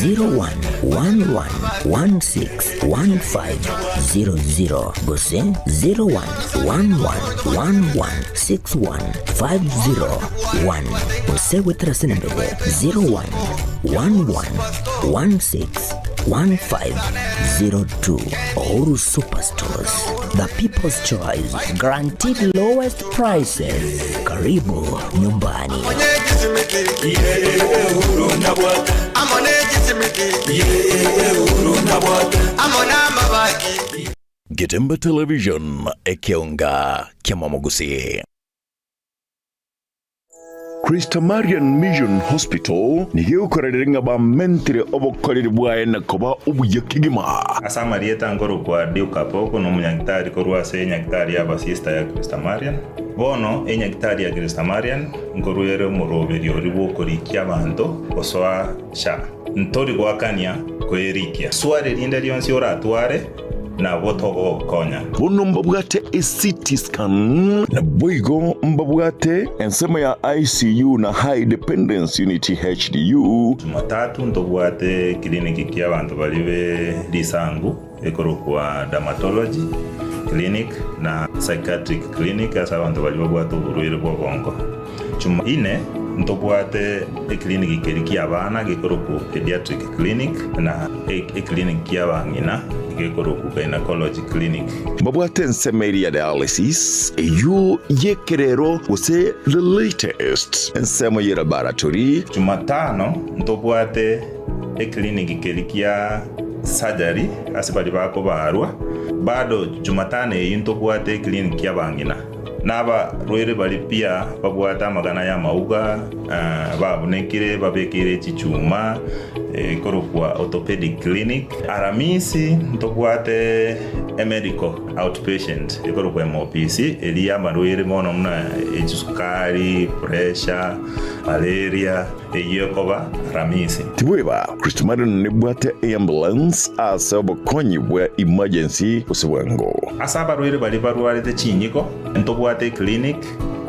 0111161500 gose 0111116150 gose goetera ase enamba eye 0111161502. Uhuru Superstores, the people's choice, guaranteed lowest prices. Karibu nyumbani. Getembe Television, ekeonga kiamamogusii. Christ Marian Mission Hospital nigo egokorerera ng'a bamentire obokoreri bwaye na koba obuya kegima. Ase amarieta nkorokwa Duke Apoko, nomonyagitari korwa ase enyagitari y'abasista ya Christ Marian. Bono enyagitari ya Christ Marian nkorwa ere omoroberio oria bw'okorikia abanto gosoa SHA. Ntori goakania koerikia. Swali rinde rionsi oratware, nabo togogokonya. Bono mbabwate eCT scan. Naboigo mbabwate ensemo ya ICU na High Dependence Unit, HDU. Jumatatu ntobwate ekiliniki ki'abanto baria be risangu ekorokwa Dermatology Clinic na Psychiatric Clinic ase abanto baria babwate oborwaire bw'obongo. Jumaine ntobwate ekiliniki keria ki'abana gekorokwa Pediatric Clinic na ekiliniki ki'abang'ina gekorokwa Gynecology Clinic. Mbabwate ensemo eria ya dialysis, eyio y'ekerero gose the latest, ensemo ye laboratory. Jumatano ntobwate ekiliniki keria kia surgery ase baria bakobarwa. Bado Jumatano eyio ntobwate ekiliniki ki'abang'ina. Nabarwaire baria pia babwate amagana y'amauga, babunekire, babekeire chichuma, ekorokwa Orthopedic Clinic. Aramisi ntobwate emedical outpatient ekorokwa MOPC, eria y'amarwaire mono buna echisukari, pressure, malaria, eyio ekoba Aramisi. Tibweba, Kristo Marion nebwate eambulance ase obokonyi bwa emergency gose bwango. Ase abarwaire baria barwarete chinyiko, ntobwate eclinic,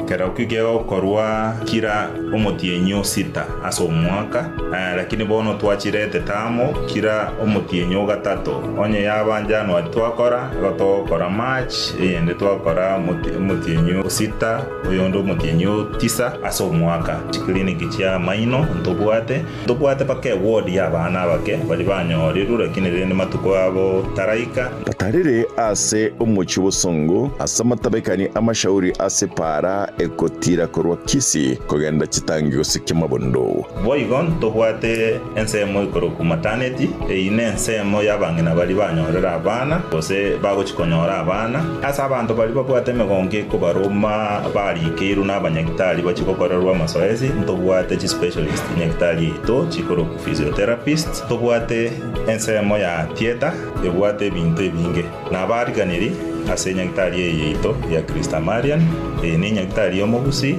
kerokio kegokorwa kira omotienyi o sita ase omwaka, lakini bono twachirete tamo kira omotienyi o gatato. Onye yaba January twakora, igo togokora March, eyende twakora omotienyi o sita, oyonde omotienyi o tisa ase omwaka. Chiclinic chia amaino ntobwate. Ntobwate mpaka eward y'abana abake baria banyorirwe, lakini rende matuko abo taraika. Batarire ase omochie bosongo, ase amatabekani amashauri ase paara egotira korwa Kisii kogenda chitangi gose Kiamabondo. Boigo ntobwate ensemo ekorokwa maternity, eyio nensemo y'abang'ina baria banyorire abana, gose bagochia konyora abana. Ase abanto baria babwate emegongo ekobaroma barikeirwe nabanyagitari bachie gokorerwa amasoesi, ntobwate chispecialist nyagitari yaito chikorokwa physiotherapist. Ntobwate ensemo ya theatre ebwate ebinto ebinge. Nabariganirie ase enyagitari eye yaito ya Christa Marian, eye nenyagitari y'omogusii,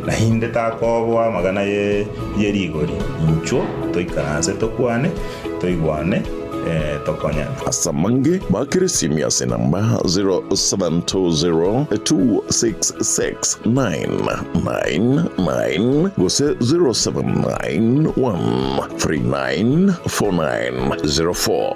naende takoboa amagana ye rigori. Inchuo toikaranse tokwane, toigwane, tokonyane. Ase amange, bakere esimi ase enamba 0720266999 gose 0791394904.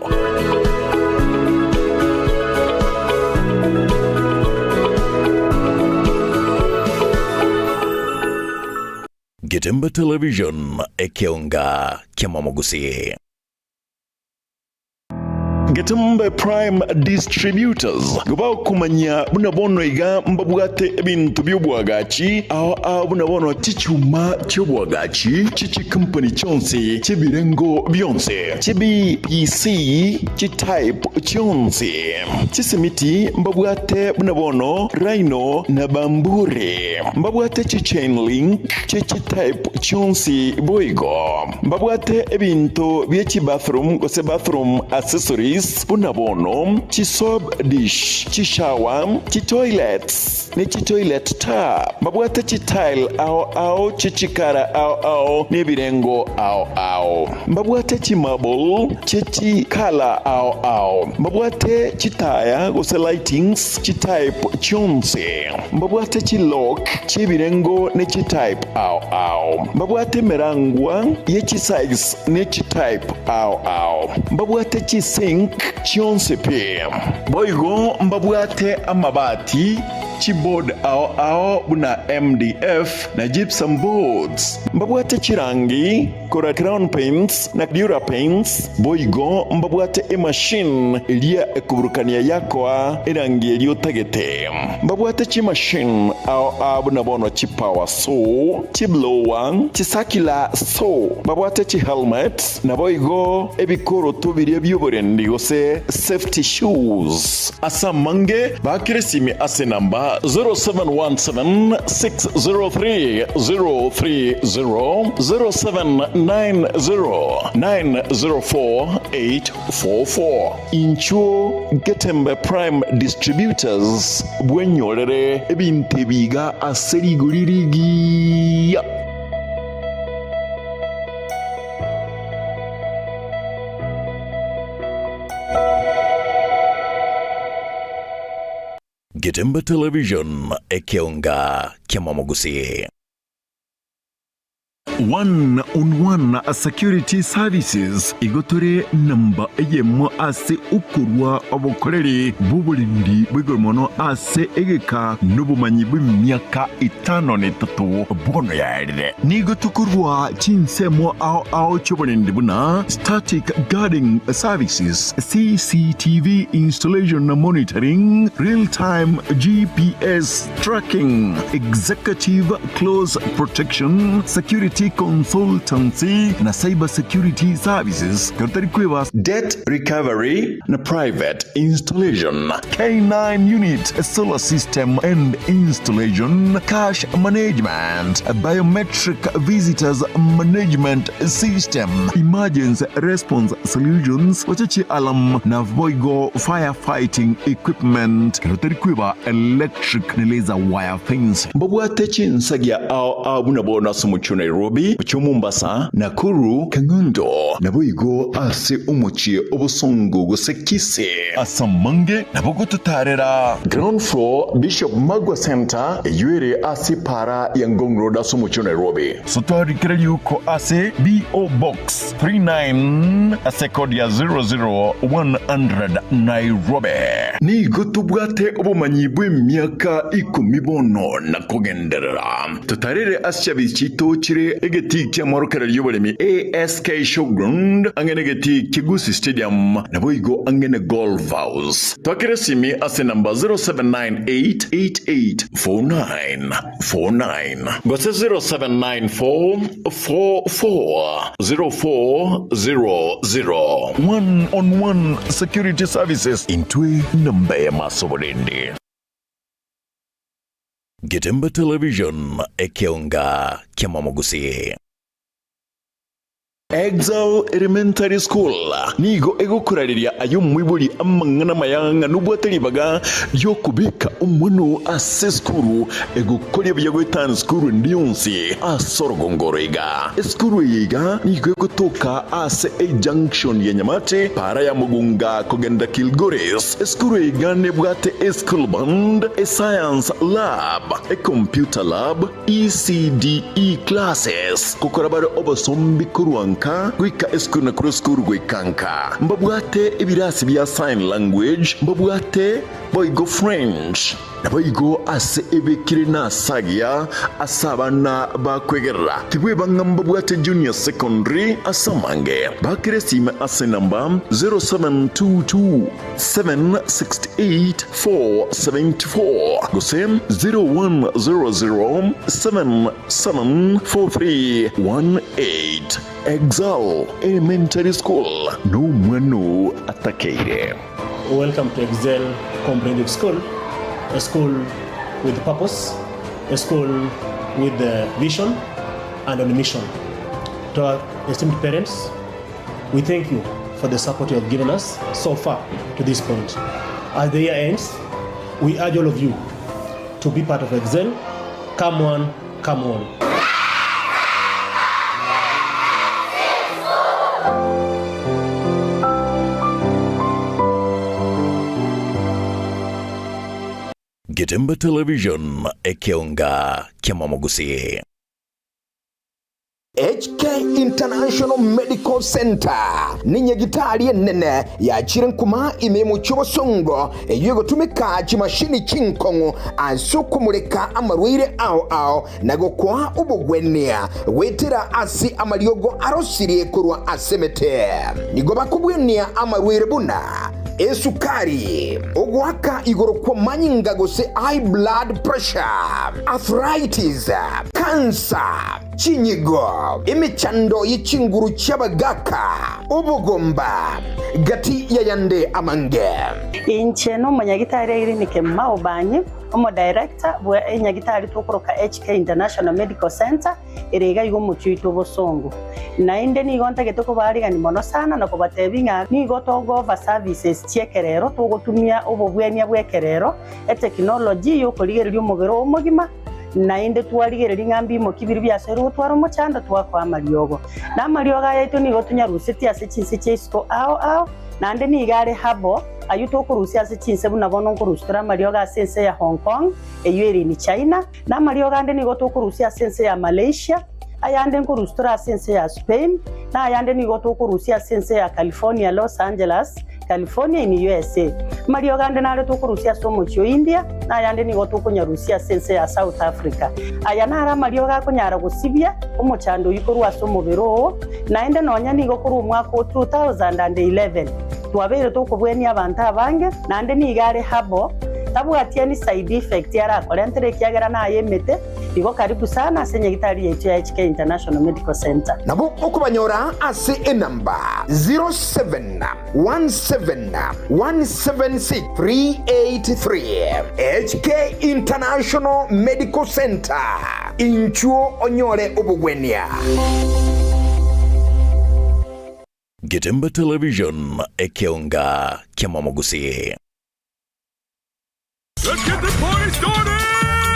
Getembe Television, ekeonga kiamamogusii. Getembe Prime Distributors gobakomanya buna bono iga mbabwate ebinto bi'obwagachi ao ao buna bono chichuma chi'obwagachi chi'chikampani chionsi chi'ebirengo bionsi chi'BPC chi'type chionsi chisimiti mbabwate buna bono Rhino na Bamburi mbabwate chichain link chi'chitype chionsi boigo. Mbabwate ebinto bie chibathroom gose bathroom accessories buna bono, chisoap dish, chishower, chitoilets, ne chitoilet tap. Mbabwate chitile ao ao, chichikara ao ao, ne ebirengo ao ao. Mbabwate chimarble chie chikala ao ao. Mbabwate chitaya gose lightings chitype chionsi. Mbabwate chilock chi'ebirengo ne chitype ao ao. Mbabwate emerangwa ye chisize ne chitype ao ao. Mbabwate chisink chionsi pi. Boigo mbabwate amabati. Chiboard ao ao buna MDF na gypsum boards. Mbabwate chirangi korwa Crown Paints na Dura Paints, boigo mbabwate emachine eria ekoburukania yakoa erangi eria otagete. Mbabwate chimachine ao ao buna bono chipower saw, chiblower, chicircular saw, mbabwate chihelmet, naboigo ebikoroto biria bi'oborendi gose safety shoes. Ase amange, baakere esimi ase enamba 0717 603 030, 0790 904 844. Inchuo Getembe Prime Distributors bwenyorere ebinto ebi iga ase rigori rigiya. Getembe Television, ekeonga ki'amamogusii. One on One Security Services igo tore namba eyemo ase okorua obokoreri bw'oborendi bw'igoro mono ase egeka nobomanyi bw'emiaka 53 bono yaerire. Nigo tokorua chinsemo ao ao chi'oborendi buna static guarding services, CCTV installation na monitoring, real time GPS tracking, executive close protection, security consultancy na cyber security services, kero tari kweba debt recovery na private installation, K9 unit, solar system and installation, cash management, biometric visitors management system, emergency response solutions, gocha chialarm na boigo fire fighting equipment, kero tari kweba electric na laser wire fence. Mbabwate chinsagia ao ao buna bono ase omochie o Nairobi, omochie o Mombasa, Nakuru, Kang'undo, naboigo ase omochie o Bosongo gose Kisii. Ase amange nabo gototaarera. Ground floor, Bishop Magwa Centre, eyio ere ase epaara ya Ngong Road ase omochie o Nairobi. Sotwarikere riuko ase BO Box 39 ase kodi ya 00100 Nairobi. Nigo tobwate obomanyi bw'emiaka ikomi bono na kogenderera. Totarere ase chiabisi chiaito chire egetii ki'amorokererio y'oboremi ASK Showground, ang'e negetii kia Gusii Stadium, naboigo ang'e ne Golf House. Twakere esimi ase enamba 0798884949 gose 0794440400. One on One Security Services, intwe namba y'amaso oborende. Getembe Television, ekeonga ki'amamogusii. Exile Elementary School nigo egokorareria aye omoibori amang'ana amaya ng'a nobwate ribaga ri'okobeka omwana oo ase esukuru egokoria buya goetana esukuru ende yonsi ase orogongo oro iga. Esukuru eye iga nigo egotoka ase ejunction ya Nyamate, para ya Mugunga kogenda Kilgoris. Esukuru eye iga nebwate eschool band, escience lab, ecomputer lab, ECDE classes, gokora bare obosombi korwa nka goika esukuru na korwa esukuru goika nka. Mbabwate ebirasi bia sign language, mbabwate boigo French, Naboigo ase ebekire nasagia ase abana bakwegerera, tibweba ng'a mbabwate junior secondary ase amange. Bakere esime ase enamba 0722 768 474 gose 0100 774318. Exal Elementary School nomwana oo atakeire. Welcome to Excel Comprehensive School, a school with purpose, a school with vision and on mission. To our esteemed parents, we thank you for the support you have given us so far to this point. As the year ends, we urge all of you to be part of Excel. Come one, come all. Getembe Television, ekeonga ki'amamogusii. HK International Medical Centre nenyagitari enene yachire nkuma ime y'omochie obosongo eyio egotumeka chimashini chinkong'u ase okomoreka amarwaire ao ao na gokoa obogwenia goetera ase amariogo arosirie korwa ase emete. Nigo bakobwenia amarwaire buna esukari, ogoaka igoro kw'amanyinga gose high blood pressure, arthritis, cancer, Chinyigo, emechando ye chinguru chi'abagaaka, obogomba, gati y'ayande amange. Inche nomonyagitari Irene Kemuma Obanyi, omodirector bwe enyagitari tokoroka HK International Medical Centre ere iga iga omochie oito Bosongo. Naende nigo ntagete kobaarigania mono sana na kobatebia ng'a nigo togo-offer services chi'ekerero togotumia obobwenia bw'ekerero, etekinology y'okorigereria omobere oo omogima, Naende twarigereria ng'a mbimoki biria biasoire gotwara omochando, twakoa amariogo. Na amariogo aya aito nigo tonyarusetie ase chinse chia isiko ao ao, naende nigo are herbal, ayio tokorusia ase chinse buna bono nkorusia tore amariogo ase ense ya Hong Kong, eyio ere in China, na amariogo ande nigo tokorusia ase ense ya Malaysia, ayande nkorusia tore ase ense ya Spain, na ayande nigo tokorusia ase ense ya California, Los Angeles, California in USA. Amariogo ande nare tokorusia ase omochie o India, na ayande nigo tokonyarusia ase ense ya South Africa. Aya naro amariogo akonyara gosibia omochando oyio korwa ase omobere oo, naende nonya nigo korwa omwaka o 2011 twabeire tokobwenia abanto abange, naende nigo are herbal, tabwati any side effect arakorentere ekiagera naye emete. Igo karibu sana ase nyagitari yaito ya HK International Medical Centre. Nabo okobanyora ase enamba 0717176383. HK International Medical Centre, inchuo onyore obogwenia. Getembe Television, ekeonga ki'amamogusii. Let's get the party started!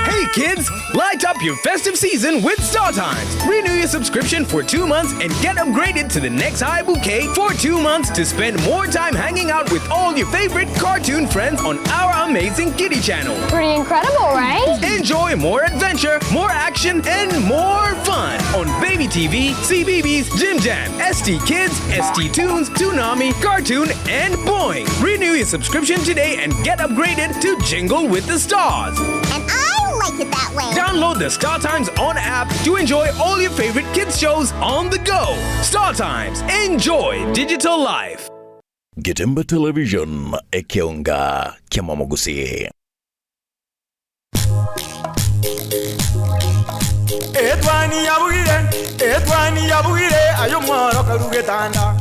Hey kids, light up your festive season with StarTimes. Renew your subscription for 2 months and get upgraded to the next high bouquet for 2 months to spend more time hanging out with all your favorite cartoon friends on our amazing kiddie channel. Pretty incredible, right? Enjoy more adventure, more action, and more fun on Baby TV, CBeebies, Jim Jam, ST Kids, ST Tunes, Toonami, Cartoon, and Boing. Renew your subscription today and get upgraded to Jingle with the Stars. And I like it that way. Download the Star Times On app to enjoy all your favorite kids shows on the go. Star Times, enjoy digital life. Getembe Television, ekeonga kiamamogusii. Etwani yabugire, etwani yabugire, aye omworo karu getanda.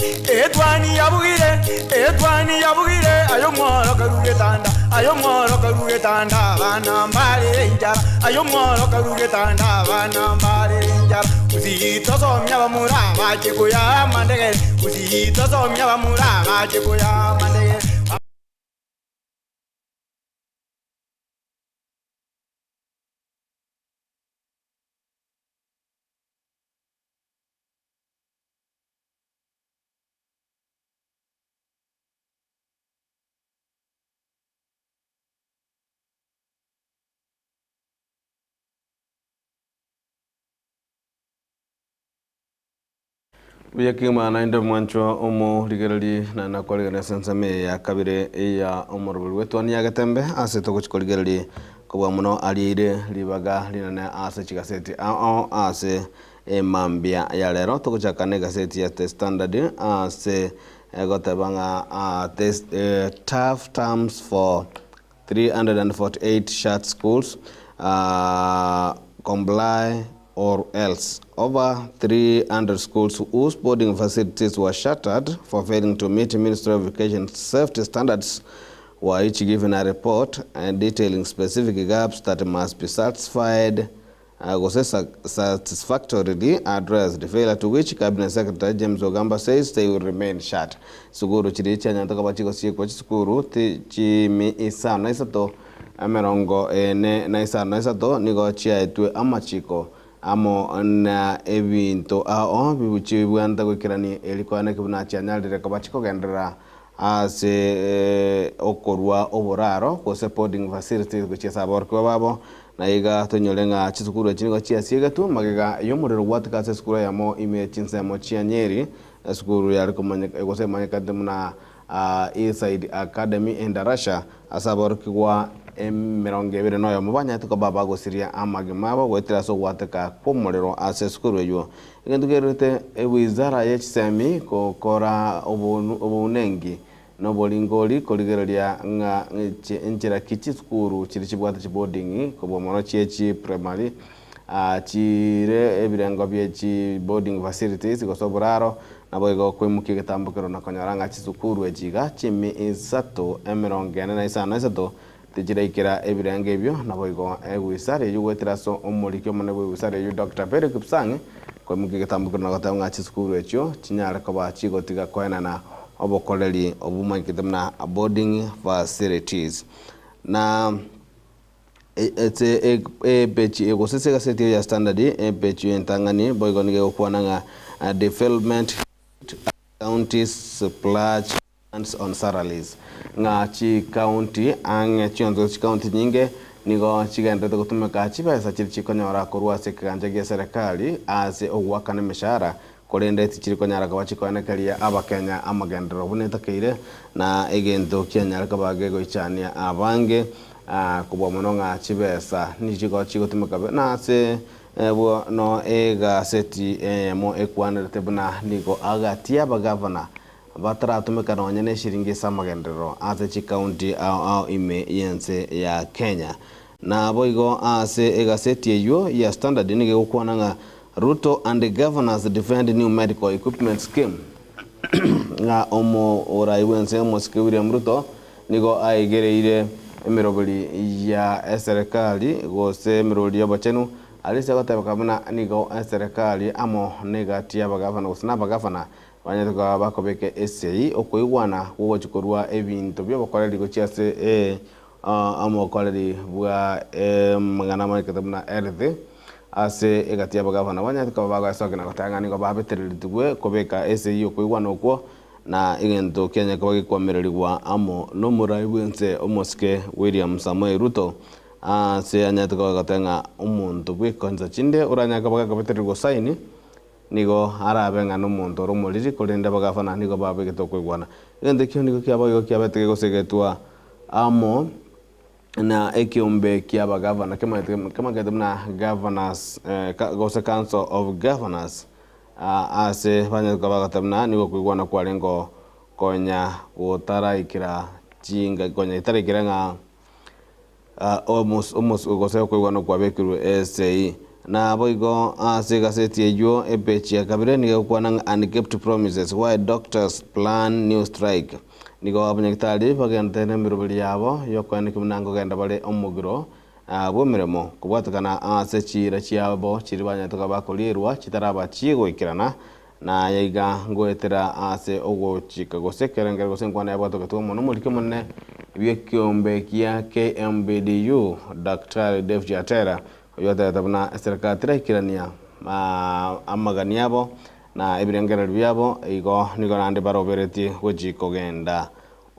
Etwani yabugire, etwani yabugire, aye omworo karu getanda. Aye omworo karu getanda, abana mbarere enchara. Aye omworo karu getanda, abana mbarere enchara. Gusii tosomia abamura bache koya amandegere. Gusii tosomia abamura bache koya amandegere. Buya kegima naende omwanchwa omorigereria na nakorigereria ase ensemo eye ya kabere ya omorobori bw'etwani ya Getembe ase togochi korigereria kobua mono arieire ribaga rinene ase chigaseti ao ao ase emambia ya rero. Togochaka na egaseti ya The Standard ase egoteba ng'a tough terms for 348 shut schools comply or else. Over 300 schools whose boarding facilities were shuttered for failing to meet Ministry of Education safety standards were each given a report detailing specific gaps that must be satisfied gose satisfactorily addressed, failure to which Cabinet Secretary James Ogamba says they will remain shut. Sukuru chiria chianyarete koba chigosiekwa chisukuru chimi isano na isato emerongo ene na isano na isato nigo chiaetwe amachiko amo na ebinto ao chibwante goikerania eri koaneki buna chianyarire koba chikogenderera ase okorua oboraro gose boarding facilities gochia ase aborokigwa babo. Na iga toinyore ng'a chisukuru echi nigo chiasiegetwe magega y'omorero gwateka ase esukuru eyemo ime chinsemo chia Nyeri, esukuru yare komanyeka gose emanyekete buna Hillside Academy Endarasha, ase aborokigwa emerongo ebere na oyomo banyarete koba bagosiria amagima abo goetera ase ogwateka kw'omorero ase esukuru eywo. Egento kerorete ewizara ye chisemi gokora obounenki na oboringori korigereria ng'a enchera ki chisukuru chiria chibwate chiboarding kobua mono chie chiprimary chire ebirengo bie chiboarding facilities gose oboraro naboigo koimokia egetambokero na konyora ng'a chisukuru echi iga chimi isato emerongo ene na isano na isato tichiraikera ebirengo ebio naboigo ewizara eyio goetera ase omoriki omonene bwe ewizara eyio Doctor Perry Kipsang koimokia egetambokero na goteba ng'a chisukuru echio chinyare koba chigotiga koenana obokoreri obomanyekete buna boarding facilities. Na ase epeji gose ase egaseti eye ya Standard epeji entang'ani boigo nigo egokwana ng'a development counties splurge funds on salaries ng'a chikaunti ang'e chionsi gose chikaunti nyinge nigo chigendererete gotumeka chibesa chiria chikonyora korwa ase ekegancha gia eserekari ase ogoakana emeshahara korende tichiri konyara koba chikoenekeria abakenya amagenderero buna etakeire na egento kianyare koba gegoichania abange kobua mono ng'a chibesa nichigo chigotumeka na ase bono egaseti eyemo ekwanerete buna nigo agatia abagavana bataratumeka nonya na eshiringi ase amagenderero ase chikaunti ao ao ime y'ense ya Kenya. Naboigo ase egaseti eywo ya Standard nigo egokwana ng'a Ruto and governors defend new medical equipment scheme ng'a omorai bw'ense omosike William Ruto nigo aigereire emeroberi ya eserekari gose emeroberi y'obochenu arise gotebeka buna nigo eserekari amo negati y'abagavana gose nabagavana banyarete koba bakobeka esei okoigwana gwogochi korwa ebinto biobokoreri gochia ase omokoreri bwa amang'ana amanyekete buna health ase egati y'abagavana banyarete koba bagoesokia na goteba ng'a nigo babetereretigwe kobeka esegi okoigwana okwo na egento kianyare koba gekoamererigwa amo nomorai bwense omosike William Samoei Ruto ase anyarete koba goteba ng'a omonto bwekanisa chinde oranyare koba gakobetererigwa gosaini nigo arabe ng'a nomonto ore omoriri korende abagavana nigo babegete okoigwana. Egento ekio nigo kiaba igo kiabete gegosegetwa amo na ekiombe kia abagavana kemanyete buna governors gose council of governors ase banyarete koba bagoteba buna nigo okoigwana kwarenge konya gotaraikera chinga konya etaraikera ng'a gose okoigwana kwabekirwe esei. Naboigo ase egaseti eywo epeji ya kabere nigo egokwana ng'a unkept promises why doctors plan new strike. Nigo abanyagitari bagenderete nemeroberi yabo yokoenekia buna nkogenda bare omogiro bw'emeremo kobwatekana ase chiira chiabo chiria banyarete koba bakorierwa chitaraba chigoikerana na aya iga ngoetera ase ogochika gose ekerengero gose enkwana yabwatogetwe amo nomoriki omonene bw'ekeombe gia KMPDU Daktari David Atera oyio otebete buna eserekari teraikerania amagani abo na ebirengererio biabo igo nigo naende baroberetie gochi kogenda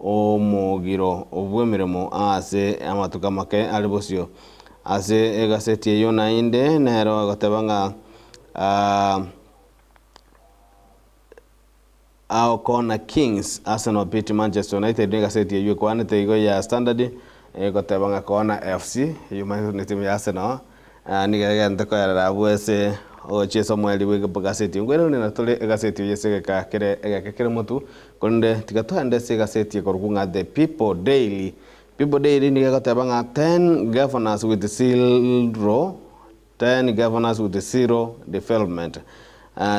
omogiro bw'emeremo ase amatuko amake are bosio. Ase egaseti eyio naende nero agoteba ng'a Ao Corner Kings, Arsenal beat Manchester United negaseti eyio ekwanete igo ya Standard egoteba ng'a Corner FC eyio omanyete ne timu ya Arsenal nigo egente koerera abwo ase ogochiesa omoerio bwe egaseti eyio. Nkoiraneria na tore egaseti eyio ase egeka kere egeke kere motwe korende tiga toende ase egaseti ekorokwa ng'a The People Daily. People Daily nigo egoteba ng'a 10 governors with zero 10 governors with zero development.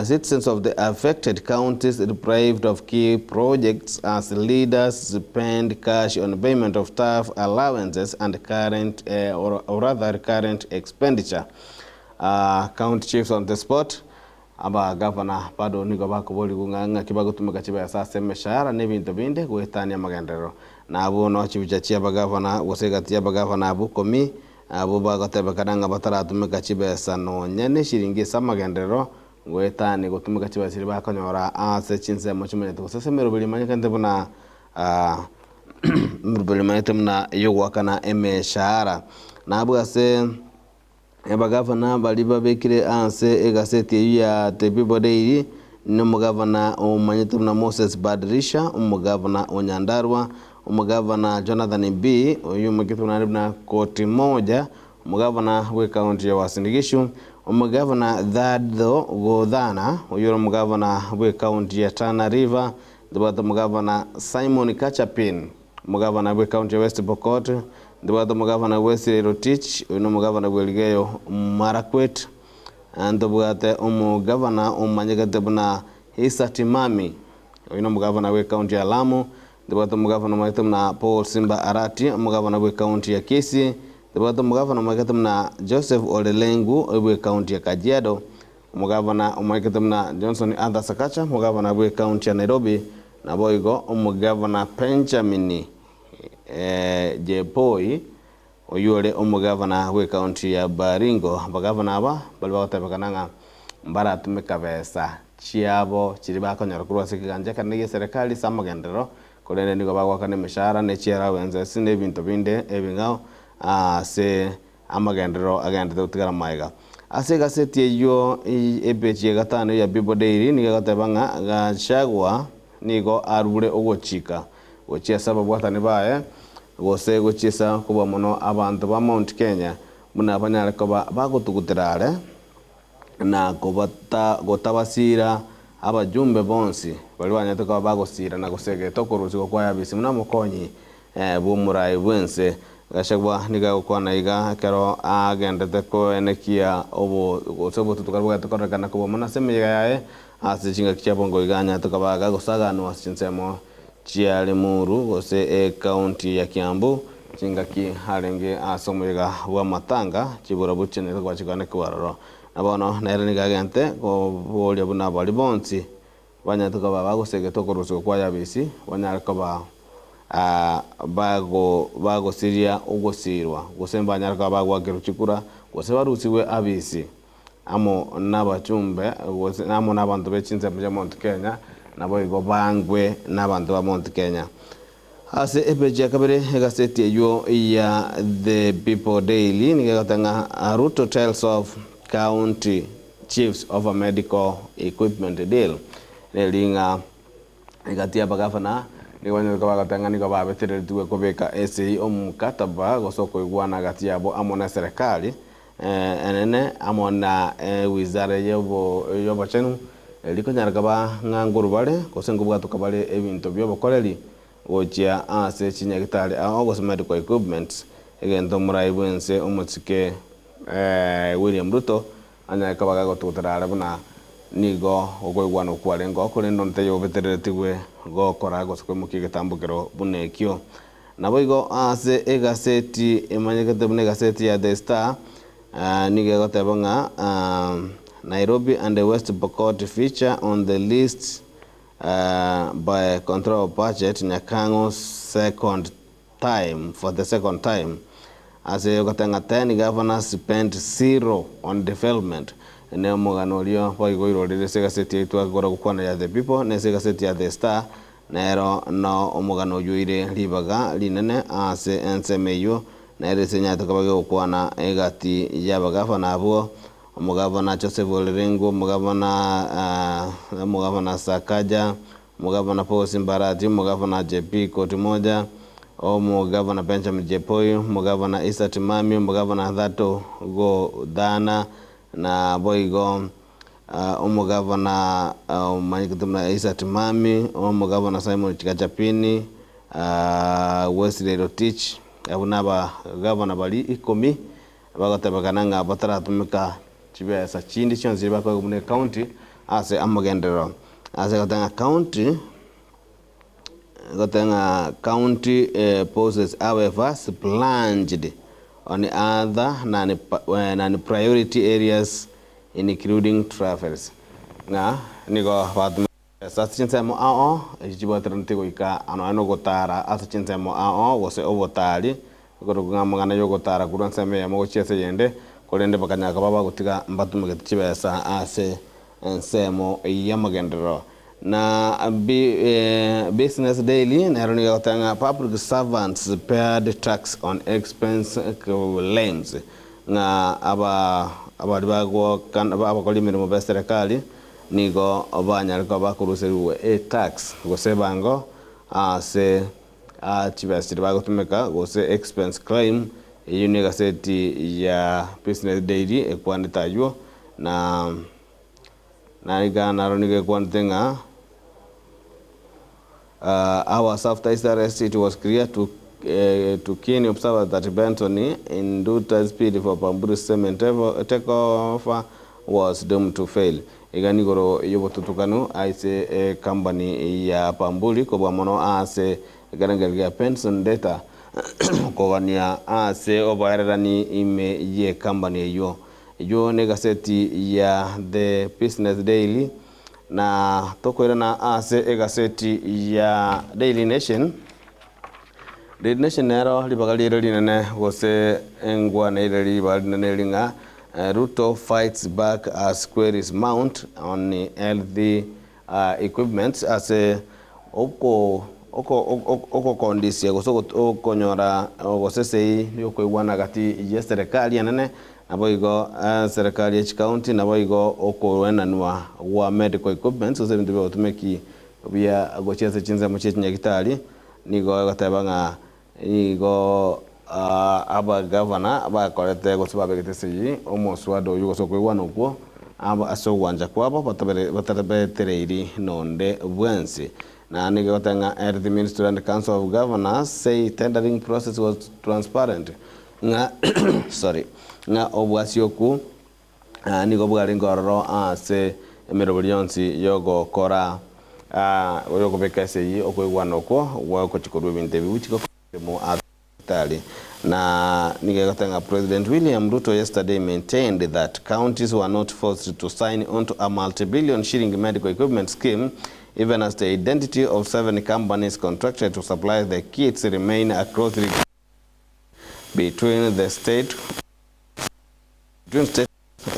Citizens of the affected counties deprived of key projects as leaders spend cash on payment of staff allowances and current or, or rather recurrent expenditure. County chiefs on the spot abagavana bado nigo bakoborigwa ng'a ng'aki bagotumeka chibesa ase emeshahara na ebinto binde goetania amagenderero. Na abwo no chibicha chia abagavana gose egati ya abagavana abwo ikomi Abwo bagotebekana ng'a bataratumeka chibesa nonya neshiringi ase amagenderero, goetania gotumeka chibesa chiria bakonyora ase chinsemo chimanyete gose ase emeroberi emanyekente buna emeroberi emanyete buna ey'ogoakana emeshahara. Nabwo ase. Abagavana baria babekire ase egaseti eyio ya The People Daily nomogavana omanyete buna Moses Badirisha, omogavana o Nyandarua, omogavana Jonathan Bii, oyio omanyete naende buna Koti Moja, omogavana bw'ecounty ya Uasin Gishu, omogavana Thadho Godhana, oyio ore omogavana bw'ecounty ya Tana River, ntobwate omogavana Simon Kachapin, Omogavana bw'ecounty ya West Pokot, ntobwate omogavana Wesley Rotich, oyio nomogavana bw'Elgeyo Marakwet, ntobwate omogavana omanyekete buna Issa Timami, oyio nomogavana bw'ecounty ya Lamu, ntobwate omogavana omanyekete buna Paul Simba Arati, omogavana bw'ecounty ya Kisii, ntobwate omogavana omanyekete buna Joseph Ole Lenku, oyio bw'ecounty ya Kajiado, omogavana omanyekete buna Johnson Arthur Sakaja, omogavana bw'ecounty ya Nairobi, Naboigo omogavana Benjamini Jepoi, oyio ore omogavana bw'ecounty ya Baringo, abagavana aba baria bagotebekana ng'a mbaratome kabesa chiabo chiria bakonyora korwa ase ekegancha ekenene gi'eserekari ase amagenderero, korende nigo bagoakana emeshahara ne chiallowances na ebinto binde ebing'ao ase amagenderero agenderete gotigara magega. Ase egaseti eyio epeji ya gatano ya People Daily nigo egoteba ng'a Gachagua nigo arure ogochika gochia ase ababwatani baye gose gochiesa kobua mono abanto ba Mount Kenya buna banyare koba bagotugutera are na gotabasiira abajumbe bonsi baria banyarete koba bagosiira na gosegeta okorusigwa kwa Yabesi buna omokonyi bw'omorai bw'ense. Gachagua nigo agokwana iga ekero agendete koenekia obo gose obotutukanu bogete kororekana kobua mono ase emeyega yaye ase chingaki chia bongo iga anyarete koba agagosaganwa ase chinsemo chia Limuru gose ecounty ya Kiambu chingaki arenge ase omoyega bw'amatanga chiburabwo chianyarete koba chikoenekigwa aroro. Na bono nere nigo agente koboria buna baria bonsi banyarete koba bagosegeta okorusigwa kwa Yabesi, banyare koba bagosiria ogosiirwa, gose mbanyare koba bagoakerwa chikura, gose barusigwe abisi amo nabachumbe, gose amo nabanto be chinsemo chia Mount Kenya, naboigo bangwe nabanto ba Mount Kenya. Ase epeji ya kabere egaseti eyio ya The People Daily nigo egoteba ng'a Ruto tells of county chiefs over medical equipment deal, neri ng'a egati y'abagavana nigo banyarete koba bagoteba ng'a nigo babetereretigwe kobeka esegi omokataba gose okoigwana gati yabo amo na eserekari enene amo na ewizara y'obochenu erio konyara koba ng'a nkorwa bare gose nkobwatoka bare ebinto bi'obokoreri gochia ase chinyagitari ao gose medical equipments, egento omorai bw'ense omosike William Ruto anyare koba gagotugutera are buna nigo okoigwana okwo kwarengeo, korende onde taiyo obetereretigwe gokora gose koimokia egetambokero buna ekio. Naboigo ase egaseti emanyekete buna egaseti ya The Star nigo egoteba ng'a Nairobi and West Pokot feature on the list by control of budget Nyakang'o second time for the second time ase ogoteba ng'a 10 governors spent zero on development ne omogano oria boigo oirorire ase egaseti yaito agokora gokwana ya The People na ase egaseti ya The Star nero no omogano oyio oire ribaga rinene ase ensemo eyio nere ase enyarete koba gegokwana egati y'abagavana abwo Omogavana Joseph Ole Lenku, omogavana omogavana Sakaja, omogavana Paul Simbarati, omogavana JP Kotimoja, omogavana Benjamin Jepoi, omogavana Issa Timami, omogavana Thato Godhana, na boigo omogavana omanyekete buna Issa Timami, omogavana Simon Kachapini, Wesley Rotich, abwo nabagavana baria ikomi. Bagotebekana ng'a bataratumeka chibesa chinde chionsi chiria bakoegwa buna ecounty ase amagenderero. Ase goteba ng'a county, goteba ng'a county bosses however splurged on other non priority areas including travels. Ng'a nigo batumete chibesa ase chinsemo ao echio chibwateraneti goika nonya na ogotara ase chinsemo ao gose obotari Okorokwa ng'a amang'ana y'ogotara korwa ensemo eyemo gochia ase eyende, korende bakanyara koba bagotiga mbatumegete chibesa ase ensemo y'amagenderero. Na Business Daily nero nigo egoteba ng'a public servants spared tax on expense claims. Ng'a aba abaria bagokana abakori emeremo b'eserekari nigo banyare koba bakoruserigwa etax gose ebango ase chibesa chiria bagotumeka gose expense claim, eyio ne egaseti ya Business Daily ekwanete aywo na naiga naro nigo ekwanete ng'a Hours after his arrest, it was clear to to keen observers that Benson Nduta's bid for Bamburi Cement takeover was doomed to fail. Iga nigoro y'obotutukanu aise ecompany ya Bamburi kobua mono ase ekerengerio gia Benson Ndeta kogania ase oboererani ime y'ecompany eyio. Eyio negaseti ya The Business Daily. Na tokoirana ase egaseti ya Daily Nation. Daily Nation nero ribaga riaire rinene gose engwana ere ribaga rinene eri ng'a Ruto fights back as queries mount on health equipment ase oko okokondisia gose okonyora gose esegi yokoigwana gati yeserekari enene Naboigo eserekari ye chikaunti, naboigo okoenanwa gwa medical equipments, gose ebinto bi'obotumeki bia gochia ase chinsemo chie chinyagitari, nigo egoteba ng'a nigo abagavana bakorete gose babegete esegi omoswada oyio gose okoigwana okwo ase ogwancha kwabo batabetereiri nonde bwensi. Na nigo egoteba ng'a Health Ministry and Council of Governors say tendering process was transparent. Ng'a sorry, ng'a obwasioku nigo bwarenge ororo ase emeroberi yonsi y'ogokora y'okobeka esegi okoigwana okwo gwagochia korua ebinto ebi gochia gokora ase tari. Na nigo egoteba ng'a President William Ruto yesterday maintained that counties were not forced to sign onto a multi-billion shilling medical equipment scheme even as the identity of seven companies contracted to supply the kits remain a closely between the state between state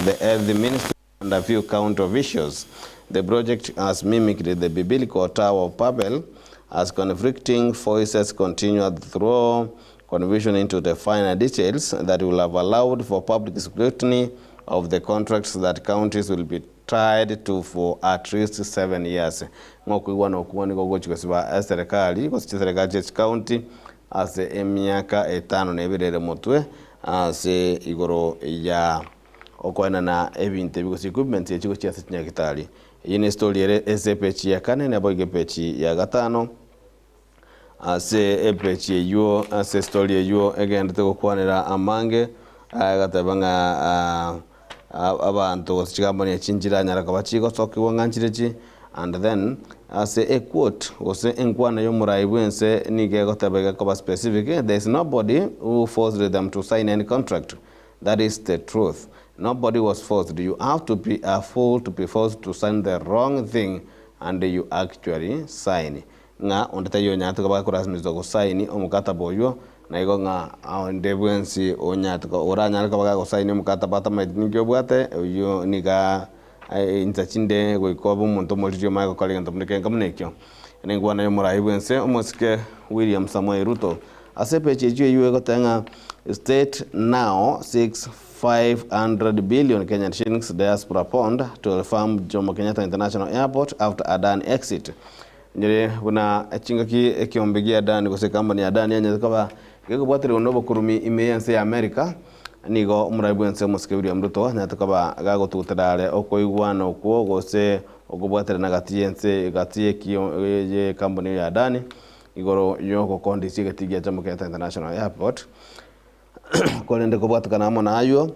the health ministry and a few county officials. The project has mimicked the biblical Tower of Babel as conflicting voices continue to throw confusion into the finer details that will have allowed for public scrutiny of the contracts that counties will be tied to for at least 7 years. Ng'a okoigwana okwo nigo gochi gosiba eserekari gose chiserekari chia chicounty ase emiaka etano na ebere ere motwe ase igoro ya okoenana ebinto ebi gose equipment echi gochia ase chinyagitari. Eyio ne story ere ase epeji ya kane naboigo epeji ya gatano ase epeji eywo ase story eywo egendete gokwanera amange agateba ng'a abanto gose chikampani echi nchiranyara koba chigosokiwa ng'a nchire chi and then ase equote gose enkwana ya omorai bwa ense nigo egoteba iga koba specific, "There is nobody who forced them to sign any contract. That is the truth. Nobody was forced. You have to be a fool to be forced to sign the wrong thing and you actually sign." Ng'a onde taiyo onyarete koba gakorasimiswa gosaini omokataba oywo, naigo ng'a onde bwensi onyarete oranyare koba gagosaini omokataba atamaeti ninki obwate, oywo niga insa chinde goika obe omonto omoriri omanye gokora egento buna ekenka buna ekio. Nenkwana ya omorai bwense omosike William Samoei Ruto. Ase epeji eyio eyio egoteba ng'a State now seeks 500 billion Kenyan shillings diaspora bond to refurb Jomo Kenyatta International Airport after Adani exit. Nyore buna chingaki ekeombe gia Adani gose ekampani ya Adani yanyarete koba gekobwatererwa na obokurumi ime y'ense ya America, nigo omorai bwense omosike William Ruto anyarete koba gagotugutera are okoigwana okwo gose okobwaterana gati y'ense gati y'ekampani eyo ya Adani igoro y'ogokondisia egetii gia Jomo Kenyatta International Airport. Korende kobwatekana amo naywo,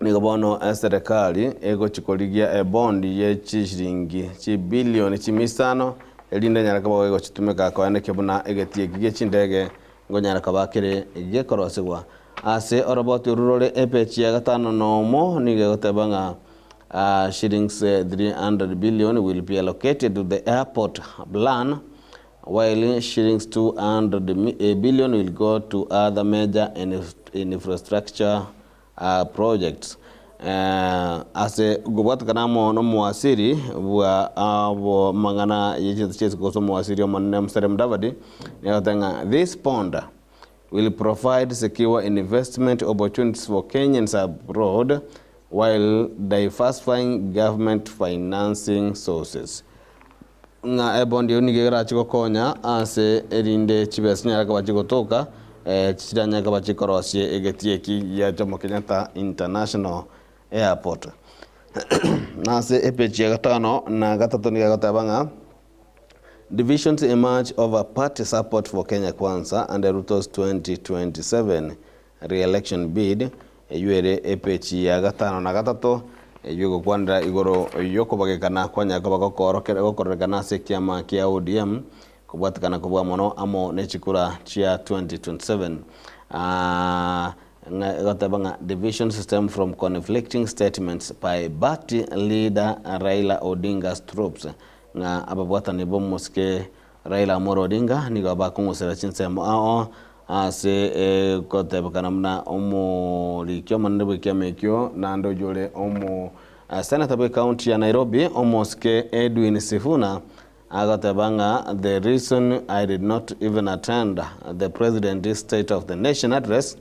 nigo bono eserekari egochi korigia ebondi ye chishilingi chibilioni chimia isano erinde enyare koba egochitumeka koenekia buna egetii eki gie chindege nkonyara koba kere gekorosigwa. Ase oroboti oru rore epeji ya gatano na omo nigo egoteba ng'a shillings 300 billion will be allocated to the airport plan while shillings 200 billion will go to other major infrastructure projects. Ase gobwatekana amo nomowasiri bwa abo mang'ana ye chinse chia isiko gose omowasiri omonene Musalia Mudavadi nigo agoteba ng'a this bond will provide secure investment opportunities for Kenyans abroad while diversifying government financing sources. Ng'a ebondi eyio nigo erache gokonya ase erinde chibesa chinyare koba chigotoka chiranyare koba chikorosia egetii eki gia Jomo Kenyatta International Airport. Na ase epeji ya gatano na gatato nigo egoteba ng'a Divisions emerge over party support for Kenya Kwanza and Ruto's 2027 re-election bid, eyio ere epeji ya gatano na gatato, eyio egokwanera igoro yokobagekana kwanyara koba gokororekana ase ekiama kia ODM kobwatekana kobua mono amo ne chikura chia 2027. Ng'a egoteba ng'a divisions stem from conflicting statements by party leader Raila Odinga's troops ng'a ababwatani b'omosike Raila Amolo Odinga nigo bakong'usera chinsemo ao ase egotebekana buna omoriki omonene bw'ekiama ekio naende oyio ore omo Senator bw'ecounty ya Nairobi omosike Edwin Sifuna agoteba ng'a the reason I did not even attend the president's state of the nation address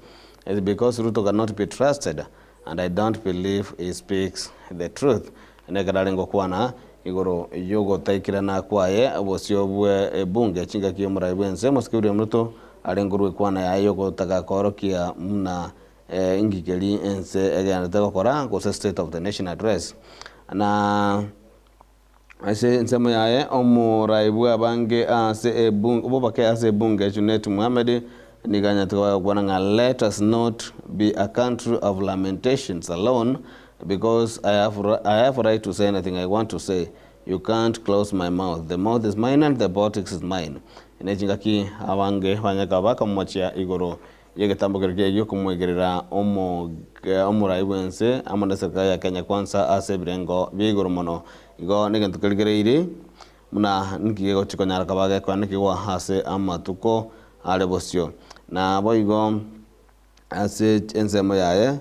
is because Ruto cannot be trusted and I don't believe he speaks the truth. Nekero arenge gokwana igoro y'ogotaikerana kwaye obosio bwe ebunge chingaki y'omorai bw'ense Mosike William Ruto arenge korwa ekwana yaye y'ogotaka koorokia muna engikeri ense egenderete gokora gose state of the nation address na Ase ensemo yaye, omorai bw'abange ase ebunge, obobake ase ebunge Junet Mohamed nigo anyarete koba agokwana ng'a let us not be a country of lamentations alone because I have, I have right to say anything I want to say, you can't close my mouth, the mouth is mine and the politics is mine. Ne chingaki abange banyare koba bakamochia igoro y'egetambo keria gi'okomoegerera omorai bw'ense amo neserikari ya Kenya Kwanza ase ebirengo bia igoro mono. Igo negento kerigereiri buna ninki gegochia konyara koba gekoanekigwa ase amatuko are bosio. Naboigo ase ensemo yaye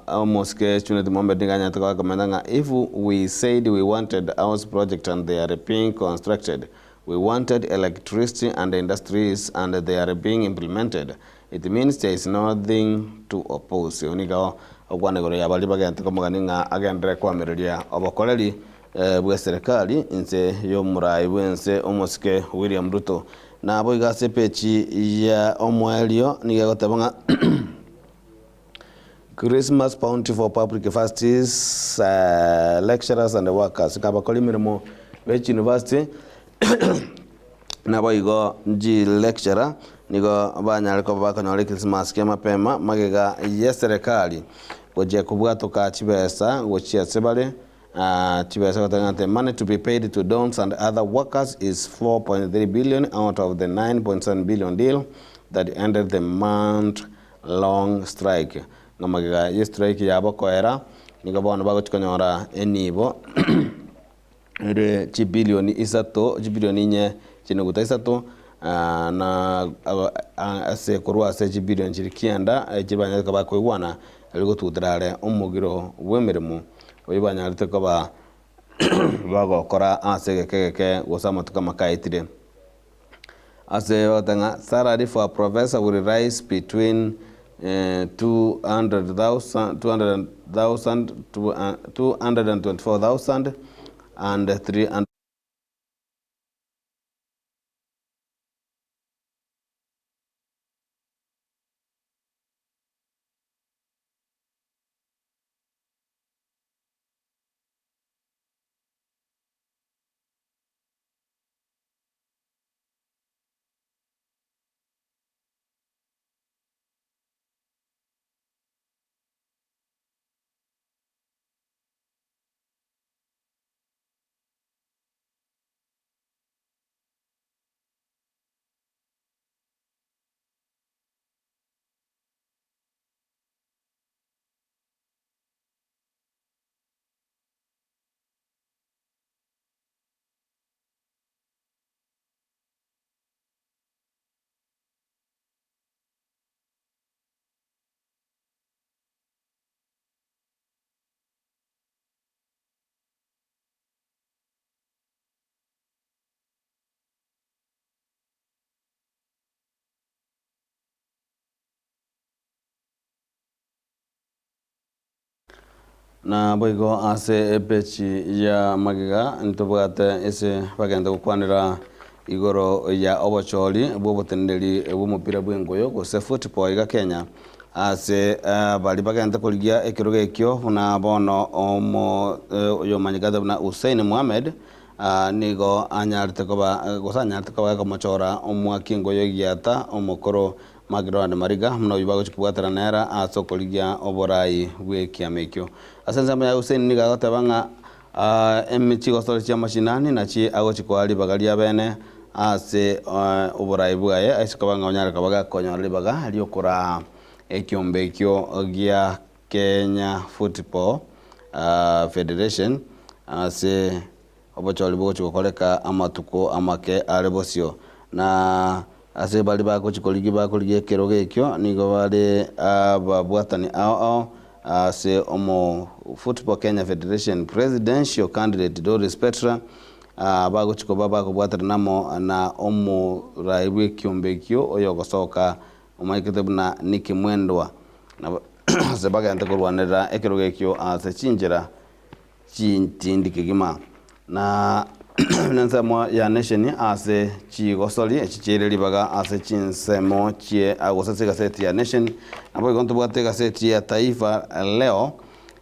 Omosike Junet Mohammed nigo anyarete koba akomenta ng'a if we said we wanted house project and they are being constructed, we wanted electricity and industries and they are being implemented, it means there is nothing to oppose. Oyo nigo okwana igoro ya baria bagente komogania ng'a agenderere koamereria obokoreri bw'eserekari inse y'omorai bw'ense omosike William Ruto. Naboigo ase epeji ya omoerio nigo egoteba ng'a Christmas bounty for public universities, lecturers and workers, ng'a abakori emeremo be chiuniversity naboigo chilecturer nigo banyare koba bakonyora echristmas kia mapema magega y'eserekari gochia kobwatoka chibesa gochia ase bare chibesa goteba ng'a the money to be paid to dons and other workers is 4.3 billion out of the 9.7 billion deal that ended the month long strike. Ng'a magega ye strike yabo koera, nigo bono bagochia konyora enibo ere chibilioni isato, chibilioni inye chinuguta isato, na ase korwa ase chibilioni chiria kianda echi banyarete koba bakoigwana erio gotugutera are omogiro bw'emeremo oyio banyarete koba bagokora ase egeka egeke gose amatuko amake aetire. Ase ogoteba ng'a salary for a professor will rise between 200,000 200,000 224,000 and 300. Naboigo ase epeji ya magega ntobwate ase bagenda gokwanera igoro ya obochori bw'oboteneneri bw'omopira bw'engoyo gose football iga Kenya ase baria bagente korigia ekerogo ekio buna bono omo oyomanyekete buna Hussein Mohamed nigo anyarete koba gose anyarete koba gakomochora omwaki engoyo egiata omokoro Macdonald Mariga, buna oyio bagochia kobwatana nere ase okorigia oborai bw'ekiama ekio. Ase ensemo ya Hussein nigo agoteba ng'a chigosori chi'amashinani nachio agochia koa ribaga ria bene ase oborai bwaye ase koba ng'a onyare koba gakonyora ribaga riokoraa ekiombe ekio gia Kenya Football Federation ase Obochori bogochia gokoreka amatuko amake are bosio, na ase baria bagochia korigia bakorigia ekerogo ekio nigo bare ababwatani ao ao ase omo Football Kenya Federation Presidential Candidate Doris Petra bagochia koba bakobwatana amo na omorai bw'ekiombe ekio oyogosoka omaikete buna Nicky Mwendwa ase bagente korwanerera ekerogo ekio ase chinchera chintindi kegima, na nensemo ya Nation ase chigosori echi chiaire ribaga ase chinsemo chie gose ase egaseti ya Nation. Naboigo ntobwate egaseti ya Taifa Leo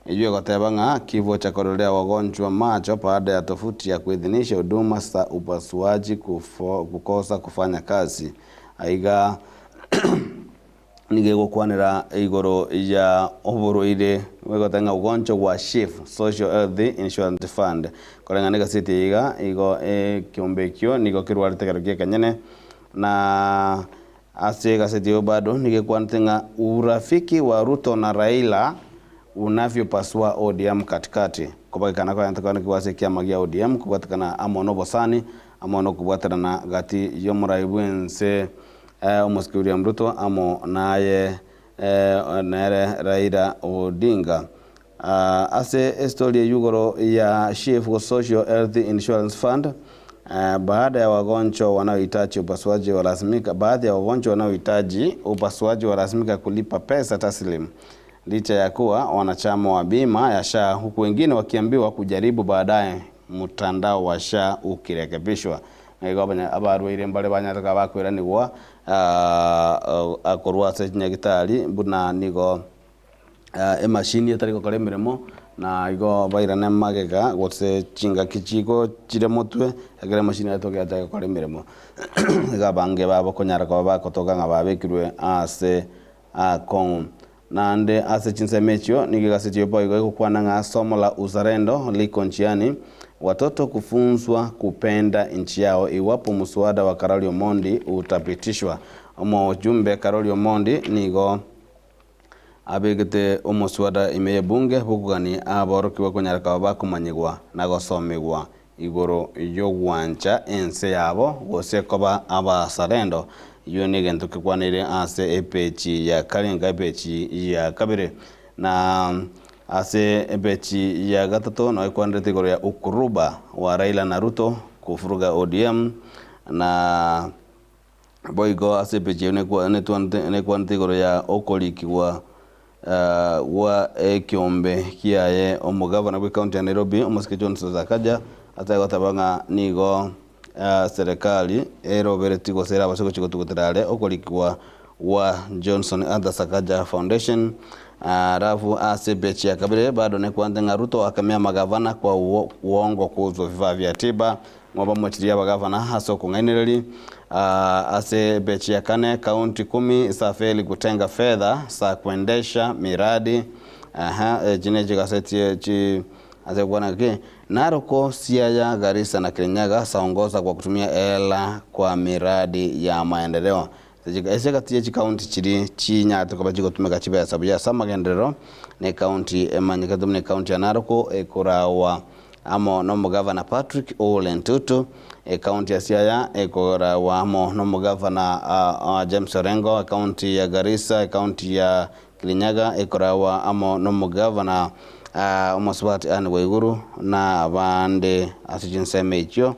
eyio egoteba ng'a kifo cha korolea wagonjwa macho baada ya tovuti ya kuidhinisha huduma za upasuaji kukosa kufanya kazi. Aiga Nigo egokwanera igoro ya oborwaire bwegoteba ng'a ugonjwa gwa SHIF, Social Health Insurance Fund. Koreng'ana negaseti eye iga, igo ekiombe ekio nigo kerwarete ekero kia ekenyene, na ase egaseti eyio bado nigo ekwanete ng'a urafiki wa Ruto na Raila unavyopasua ODM katikati. Kobagekana kogento kwane ase ekiama gia ODM kobwatekana amo nobosani amo nokobwaterana gati y'omorai bwense Omosike William Ruto amo naye nere Raila Odinga. Ase estori eyio igoro ya SHIF gose Social Health Insurance Fund, baada ya wagonjwa wanaohitaji upasuaji walazimika baadhi ya wagonjwa wanaohitaji upasuaji walazimika kulipa pesa taslim licha ya kuwa wanachama wa bima ya SHA huku wengine wakiambiwa kujaribu baadaye mtandao wa SHA ukirekebishwa. Nigo abarwaire mbare banyarete koba bakoiranigwa korwa ase chinyagitari buna nigo emashini etari gokora emeremo na igo bairane magega gose chingaki chigo chire motwe ekero emashini etoke yachaka gokora emeremo. Igo abange babo konyara koba bagotoka ng'a babekirwe ase akong'u. Naende ase chinsemo echio nigo egaseti eye boigo egokwana ng'a somo la uzalendo liko njiani, watoto kufunzwa kupenda nchi yao iwapo mswada wa Caroli Omondi utapitishwa. Omojumbe Caroli Omondi nigo abegete omoswada ime y'ebunge bw'okogania aborokigwa konyara koba bakomanyigwa na gosomigwa igoro y'ogwancha ense yabo gose koba abazalendo. Eyio negento kekwaneire ase epeji ya karenga epeji ya kabere. Na ase epeji ya gatato nao ekwanerete igoro ya ukuruba wa Raila na Ruto kufuruga ODM na boigo ase epeji eyio nekwanete igoro ya okorikigwa gwa ekiombe kiaye omogavana bwe county ya Nairobi omosike Johnson Sakaja ase goteba ng'a nigo serikali eroberetie gose erabase gochia gotugutera are okorikigwa gwa Johnson Arthur Sakaja Foundation. Alafu ase epeji ya kabere bado nekwanete ng'a Ruto akemea magavana kwa uongo kuhusu vifaa vya tiba ng'a bamochirie abagavana ase okong'ainereria. Ase epeji ya kane kaunti kumi zafeli kutenga fedha za kuendesha miradi. Aha, echi ne chigaseti echi ase gokwana ki Narok, Siaya, Garissa na Kirinyaga zaongoza kwa kutumia hela kwa miradi ya maendeleo. Ase egati ye chikaunti chiria chinyarete koba chigotumeka chibesa buya ase amagenderero ne ekaunti emanyekete buna ekaunti ya Narok ekorawa amo nomogavana Patrick Ole Ntutu, ekaunti ya Siaya ekorawa amo nomogavana James Orengo, ekaunti ya Garissa, ekaunti ya Kirinyaga ekorawa amo nomogavana omosubati Anne Waiguru na abande ase chinsemo echio.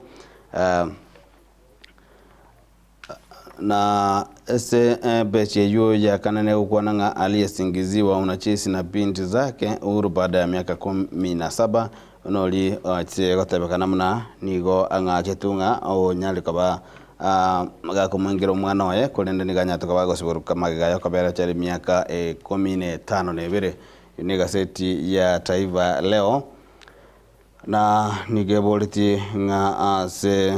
Na ase epeji eyio ya kane negokwana ng'a aliyesingiziwa unajisi na binti zake huru baada ya miaka kumi na saba, nori oachire gotebekana buna nigo ang'achetwe ng'a onyare koba gakomoingera omwana oye, korende nigo anyarete koba agosiboruka magega yokobera chare emiaka ikomi na etano na ebere. Eyio negaseti ya Taifa Leo, na nigo eboretie ng'a ase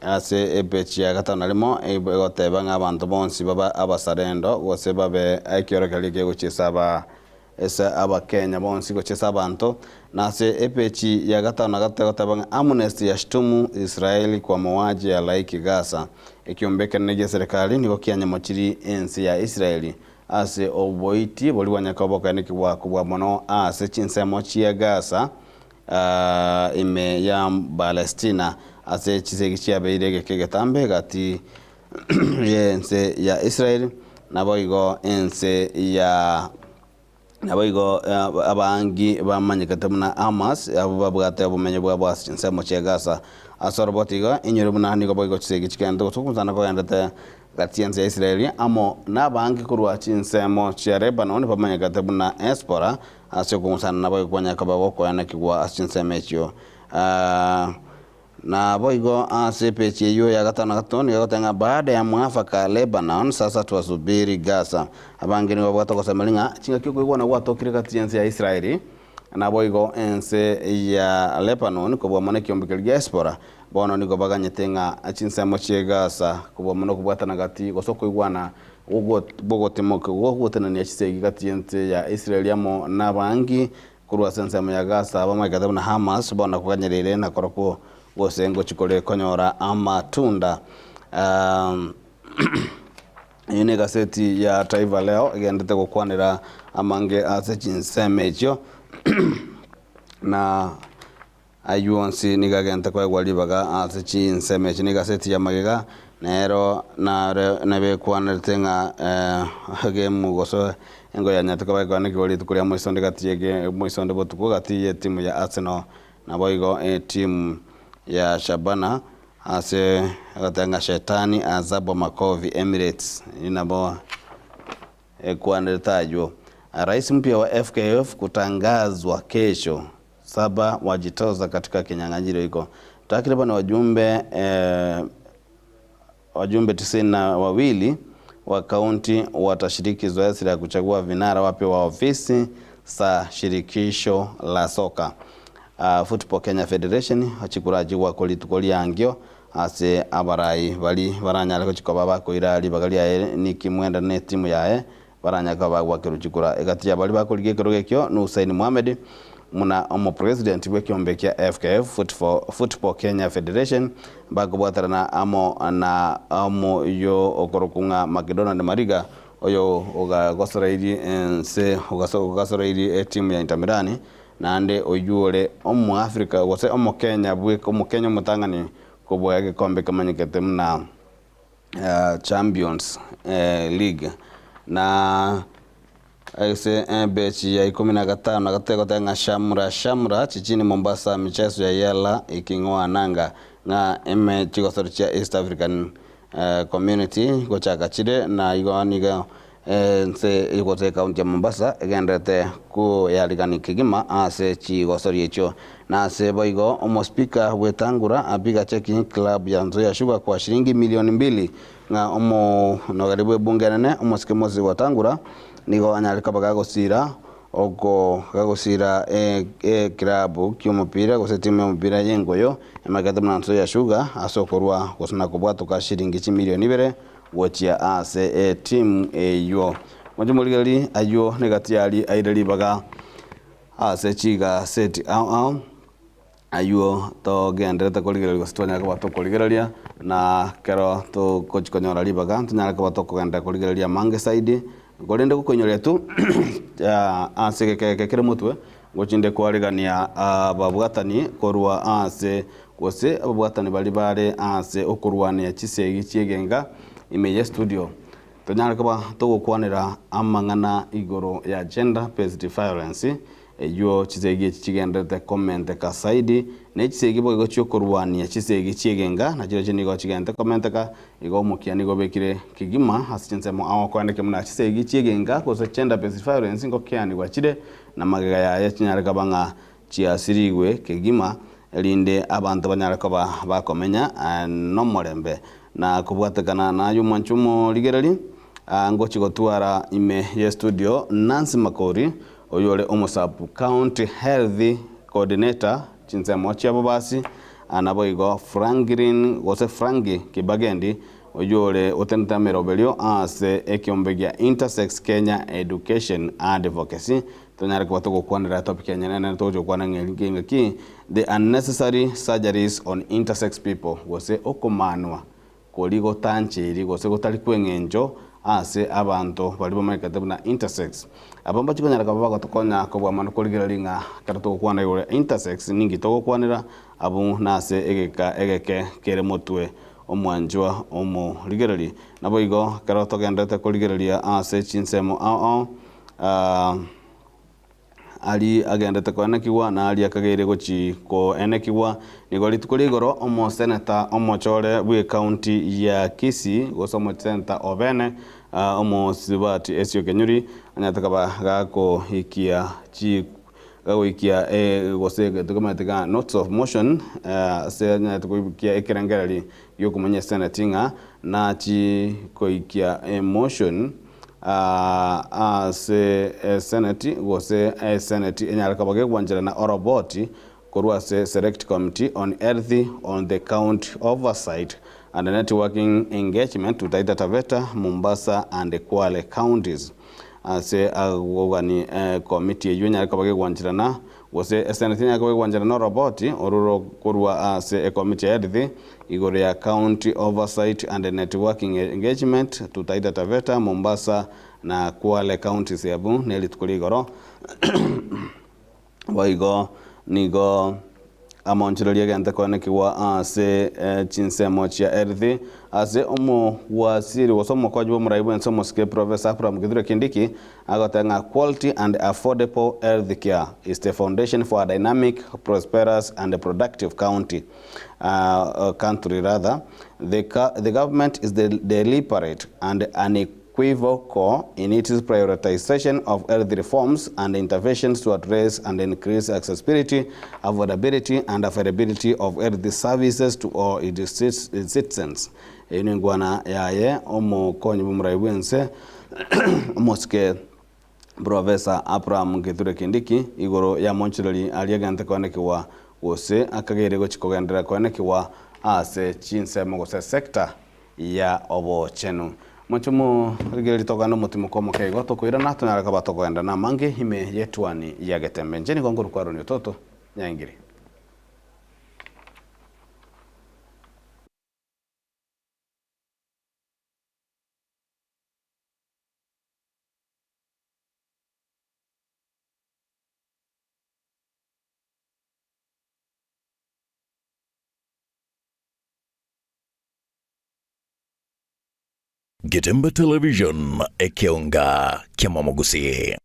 Ase epeji ya gatano na rimo egoteba ng'a abanto bonsi babe abasarendo, gose babe ekiorokererio kegochia ase ase Abakenya bonsi gochia ase abanto. Na ase epeji ya gatano na gatato egoteba ng'a Amnesty yashtumu Israeli kwa mauaji ya halaiki Gaza. Ekiombe ekenene gia serikali nigo kianyamochirie ense ya Israeli ase oboiti boria bwanyare koba bokaenekigwa kobua mono ase chinsemo chia Gaza ime ya Palestina ase chisegi chiabeire egeka egetambe gati y'ense ya Israel, naboigo ense ya naboigo abangi bamanyekete buna Hamas, abwo babwate obomenyo bwabo ase chinsemo chia Gaza. Ase oroboti igo, inyore buna nigo boigo chisegi chigento gose okomosana kogenderete Gati y'ense ya Israeli amo nabange korwa chinsemo chia Lebanoni bamanyekete buna Hezbollah, ase okong'usana naboigo kwanyare koba gokoenekigwa ase chinsemo echio. Naboigo ase epeji eyio ya gatano na gatato nigo egoteba ng'a baada ya mwafaka Lebanon sasa twasubiri Gaza. Abange nigo babwate ogosemeria ng'a chingaki okoigwana gwatokire gati y'ense ya Israeli Naboigo ense ya Lebanoni kobua mono ekiombe keria gia Hezbollah, bono nigo baganyete ng'a chinsemo chie Gaza kobua mono kobwatana gati gose okoigwana gw'ogotimoka gw'ogotenenia chisegi gati y'ense ya Israeli amo nabaangi korwa ase ensemo ya Gaza abamaikete buna Hamas bono koganyereire na korokwo gose ngochia kore konyora amatunda. Eyio negaseti ya Taifa Leo egenderete gokwanera amange ase chinsemo echio, na ayio onsi nigo agente koegwa ribaga ase chinsemo echio. Negaseti ya magega nero nare nebekwanerete ng'a egemu gose engo yanyarete koba ekwanekigwa rituko ria moisonde gati ye moisonde botuko gati y'etimu ya Arsenal naboigo etimu ya Shabana. Ase agoteba ng'a Shetani azabwa makofi Emirates, eyio nabo ekwanerete aywo. Rais mpya wa FKF kutangazwa kesho, saba wajitosa katika kinyang'anyiro iko. Takriban wajumbe wajumbe tisini na wawili wa kaunti watashiriki zoezi la kuchagua vinara wapya wa ofisi za shirikisho la soka. Football Kenya Federation chikura chigwakwa rituko riangio ase abarai bari baranyare gochia koba bakoira ribaga riaye Nick Mwenda na etimu yaye baranyare koba bagwakerwa chikura. Egati ya baria bakorigia ekerogo ekio ni Hussein Mohamed muna omopresident bw'ekiombe kia FKF, Football Kenya Federation, bakobwaterana amo na omoyio okorokwa ng'a Macdonald Mariga oyo ogagosoreirie ense ogasoreirie etimu ya Inter Milan Naende oyio ore Omoafrika gose Omokenya bweka, Omokenya omotang'ani kobua egekombe kemanyekete buna Champions League. Na ase ebechi ya ikomi na gatano na gatato egoteba ng'a Shamra Shamra jijini Mombasa michezo ya Yala iking'oa nanga ng'a ime chigosori chia East African Community gochaka chire na igo nigo Ense gose ekaunti ya Mombasa egendererete koyarigania kegima ase chigosori echio. Na ase boigo omospika bw'etangura apiga cheki club ya Nzoia Sugar kwa shilingi milioni mbili ng'a omonogeri bw'ebunge enene omosike Moses Wetangula nigo anyare koba gagosira oko gagosira ekilabu ki'omopira gose etimu y'omopira y'engoyo emanyekete buna Nzoia Sugar ase okorua gose na kobwatoka shilingi chimilioni ibere gochia ase etimu eyio. Moche morigererie ayio negati aria aire ribaga ase chigaseti ao ao, ayio togenderete korigereria gose twanyare koba tokorigereria, na ekero togochia konyora ribaga ntonyare koba tokogenderera korigereria amange zaidi, korende gokoinyoria tu ase egeka eke kere motwe, ngochinde koarigania ababwatani korwa ase Gose ababwatani baria bare aase okorwania chisegi chi'egenga ime y'estudio, tonyare koba togokwanera amang'ana igoro ya gender based violence. Eyio chisegi echi chigendererete komenteka saidi, ne chisegi boigo chi'okorwania chisegi chi'egenga, na chirochio nigo chigendererete komenteka. Igo omokia nigo obekire kegima ase chinsemo ao koendekia buna chisegi chi'egenga gose gender based violence ngokeanigwa chire, na magega yaye chinyare koba ng'a chiasirigwe kegima, erinde abanto banyare koba bakomenya nomorembe. Na kobwatekana naye omwanchi omorigereria, ngochia gotwara ime y'estudio Nancy Makori, oyore omosabu County Health Coordinator chinsemo chia Bobasi, naboigo Franklin gose Frank Kibagendi, oyore otenenete ameroberio ase ekeombe gia Intersex Kenya Education Advocacy. Tonyare koba togokwanera etopic eye nere togochia gokwana ng'a ng'aki the unnecessary surgeries on intersex people gose okomanwa koria gotancheiri gose gotari kweng'encho ase abanto baria bamanyekete buna intersex. Aba mbachi konyara koba bagotokonya kobua mono korigereria ng'a ekero togokwana igoro ya intersex ninki togokwanera abwo nase egeka egeke kere motwe omwanchwa omorigereria. Naboigo ekero togenderete korigereria ase chinsemo ao ao Aria agendete koenekigwa na aria akageire gochi koenekigwa. Nigo rituko ria igoro omoseneta omochore bw'ecounty ya Kisii gose omoseneta o bene omosubati Esio Kenyuri anyarete koba gakoikia chi gagoikia gose egento kemanyete ng'a notes of motion ase anyarete koikia ekerengereri giokomanya eseneti ng'a nachi koikia emotion Ase eseneti gose eseneti enyare koba gegwancherana oroboti korwa ase Select Committee on Health on the County Oversight and Networking Engagement to Taita Taveta, Mombasa and Kwale Counties. Ase agogani ekomiti eyio enyare koba gegwancherana gose eseneti enyare koba gegwancherana oroboti ororo korwa ase ekomiti ya Health Igoro ya County Oversight and Networking Engagement to Taita Taveta, Mombasa na Kwale counties abu ne rituko ria igoro. Boigo nigo amonchoreria egento koenekigwa ase chinsemo chia Health ase omowasiri gose omokonyi bw'omorai bw'ense omosike Professor Abraham Kithure Kindiki agoteba ng'a quality and affordable health care is the foundation for a dynamic, prosperous and productive county. country rather, the, the government is the deliberate and unequivocal in its prioritization of health reforms and interventions to address and increase accessibility, affordability and availability of health services to all its citizens. Eyo nengwana yaye omokonyi bw'omorai bw'ense omosike Professor Abraham Kithure Kindiki igoro y'amonchoreri aria agente koenekigwa gose akageire gochia kogenderera koenekigwa ase chinsemo gose sector ya obochenu. Moche morigererie togende omotimoko omoke igo tokoirana tonyare koba tokogenda namange ime y'etuani ya Getembe. Inche nigo nkorokwa Aaron Ototo Nyaingiri. Getembe Television, ekeonga ki'amamogusii.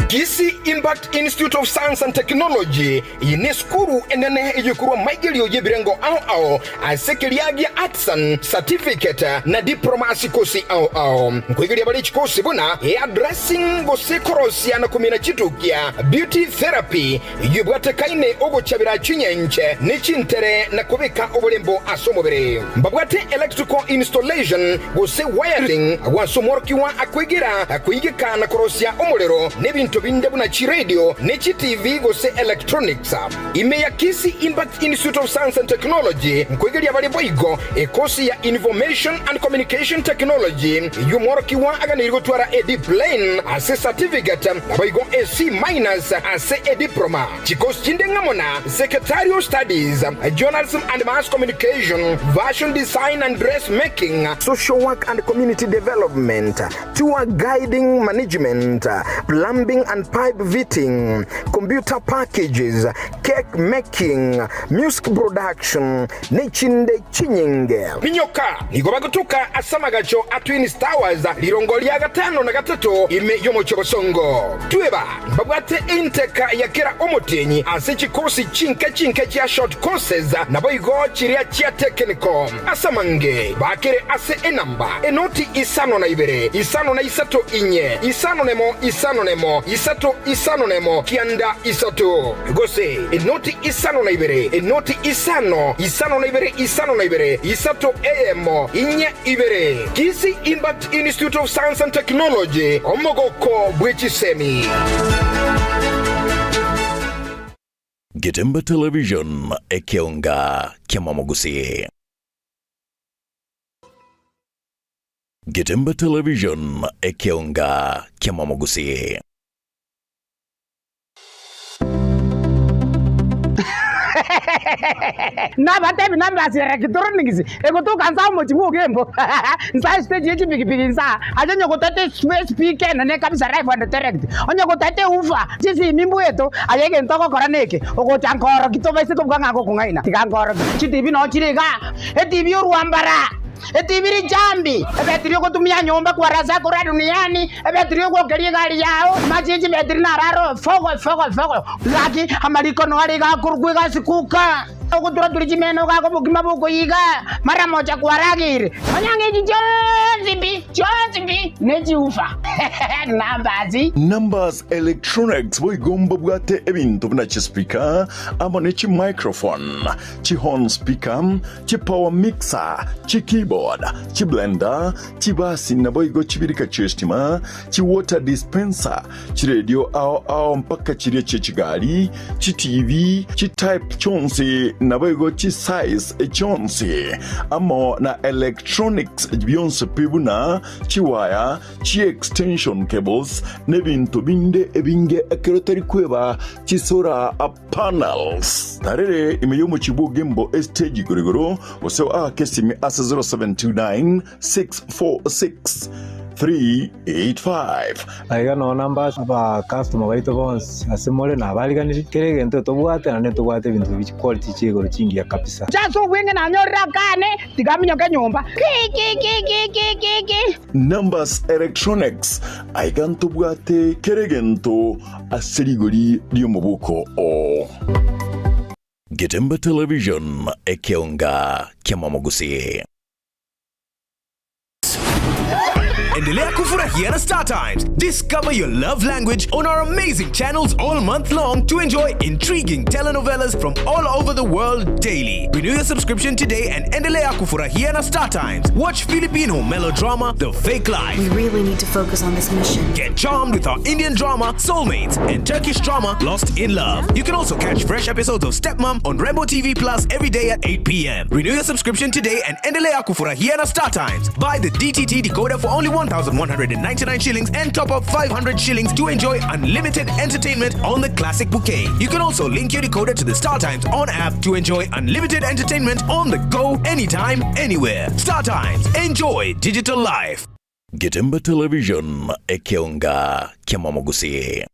Kisii Impact Institute of Science and Technology, Eye nesukuru enene eyekorwa amaigerio y'ebirengo ao ao ase keria gia Artisan, Certificate na Diploma ase chikosi ao ao. Nkoigeria bare chikosi buna Hairdressing gose korosia na komina chitukia, Beauty Therapy eyio ebwatekaine ogochabera chinyenche ne chintere na kobeka oborembo ase omobere. Mbabwate Electrical Installation gose Wiring agwo ase omworokigwa akwegera koigeka na korosia omorero na ebinto binde buna chiradio ne chiTV gose electronics. Ime ya Kisii Impact Institute of Science and Technology nkoigeria bare boigo ekosi ya Information and Communication Technology eyio omworokigwa aganeirie gotwara a D-Plain ase certificate naboigo a C-minus ase a diploma. Chikosi chinde ng'amo na Secretarial Studies, Journalism and Mass Communication, Fashion Design and Dressmaking, Social Work and Community Development, Tour Guiding Management, Plumbing and. and pipe fitting, computer packages, cake making, music production, nechinde chinyinge. Minyoka nigo bagotuka ase amagacho a Twins Towers rirongo ria gatano na gatato ime y'omochie o Bosongo. Tweba mbabwate enteka ya kera omotienyi ase chikosi chinke chinke chia short courses naboigo chiria chia technical. Ase amange bakere ase enamba enoti isano na ibere, isano na isato inye, isano nemo, isano nemo, isato, isano nemo, kianda isato. Gose enoti isano na ibere, enoti isano, isano na ibere, isano na ibere, isato eyemo, inye ibere. Kisii Impact Institute of Science and Technology, omogoko bwe chisemi. Getemba Television, ekeonga kiamamogusii. Getemba Television, ekeonga kiamamogusii. Nabatebi nambasi ya electronics egotoka nsa omochi bwa Ogembo nsa estage ye chipikipiki nsa aye onye gotete speaker enene kabisa live and direct onye gotete woofer chisimi mbweto aye egento ogokora neke ogocha nkoroki tobaise kobuga ng'a ngokong'aina tiga nkoroki chitibi noo chire igaa etibi orwambara etibi richambi ebetiri ogotumia nyomba kwarasa korwa duniani Ebetiri ogwokeria egari yao, amache chibetiri nararo fogo fogo fogo. Gaki amariko noare iga akorokwa egasi kuka, ogotura-turia chimeno gaka obokima bokoiga, mara mocha kwarageire. Nonya ng'a echi chionsi pi, chionsi pi, nechiufa. Numbers. Numbers Electronics boigo mbabwate ebinto buna chispeaker amo ne chimicrophone, chihorn speaker, chipower mixer, chikeyboard, chiblender, Chibasi naboigo chibirika chi'estima, chiwater dispenser, chiredio ao ao mpaka chiria chie chigari, chiTV, chitype chionsi naboigo chisize chionsi, amo na electronics bionsi pi buna chiwaya, chiextension cables, nebinto binde ebinge ekero tari kweba chisolar Panels. Tarere ime y'omochie bw'Ogembo estage igoro igoro, gose oake esimi ase 0729 646 385. Aiga noo namba ase abakastoma baito bonsi ase more nabariganirie, kera egento tobwate naende ntobwate ebinto bi chiquality chia igoro chingiya kabisa. Inche ase obweng'e nanyorire akane, tiga aminyoke nyomba. Ki-ki-ki-ki-ki-ki. Numbers Electronics, aiga ntobwate kera egento ase rigori ri'omobuko oo. Getembe Television, ekeonga ki'amamogusii. Endelea kufurahia na Star Times. Discover your love language on our amazing channels all month long to enjoy intriguing telenovelas from all over the world daily. Renew your subscription today and endelea kufurahia na Star Times. Watch Filipino melodrama The Fake Life. We really need to focus on this mission. Get charmed with our Indian drama Soulmates and Turkish drama Lost in Love. You can also catch fresh episodes of Stepmom on Rainbow TV Plus every day at 8 p.m. Renew your subscription today and endelea kufurahia na Star Times. Buy the DTT decoder for only 1,199 shillings and top up 500 shillings to enjoy unlimited entertainment on the classic bouquet. You can also link your decoder to the Star Times on app to enjoy unlimited entertainment on the go anytime, anywhere. Star Times, enjoy digital life. Getemba Television, ekeonga kiamamogusii.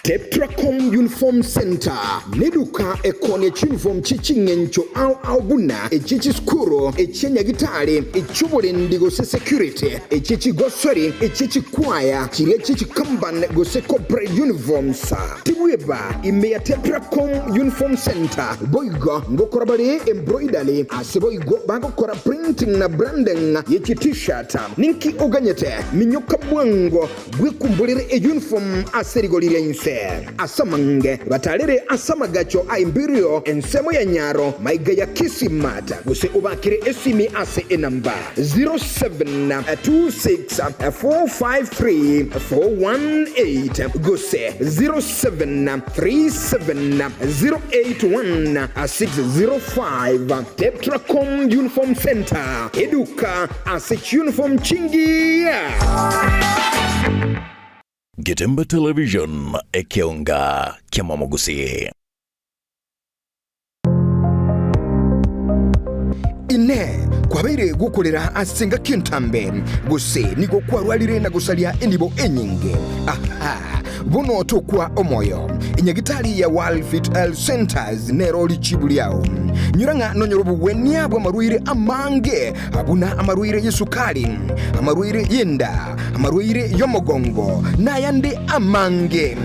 Tetracom Uniform Centre neduka ekoonia chiuniform chie ching'encho ao ao buna echie chisukuru, echie nyagitari, echi'oborendi gose security, echie chigosori, echie chikwaya, chiria chie chikambani gose corporate uniforms. Tibweba ime ya Tetracom Uniform Centre boigo ngokora bare embroidery ase boigo bagokora printing na branding ye chi t-shirt. Ninki oganyete? Minyoka bwango Bwekumborere eyunifomu ase rigori ria inse. Ase amange batarere ase amagacho a Imperial, ensemo ya Nyaro, maiga ya Kisii Mart, gose obakere esimi ase enamba 0726453418 gose 0737081605. Tetracom Uniform Centre, eduka ase chiuniform chingiya. Getembe Television, ekeonga ki'amamogusii. Inee! Kwabeire gokorera ase engaki entambe, gose nigo kwarwarire na gosaria enibo enyinge? Aha! Bono tokwa omoyo. Enyagitari ya World Fit Health Centers nero richibu riao. Nyora ng'a nonyore obogwenia bw'amarwaire amange, buna amarwaire y'esukari, amarwaire y'enda, amarwaire y'omogongo, na ayande amange.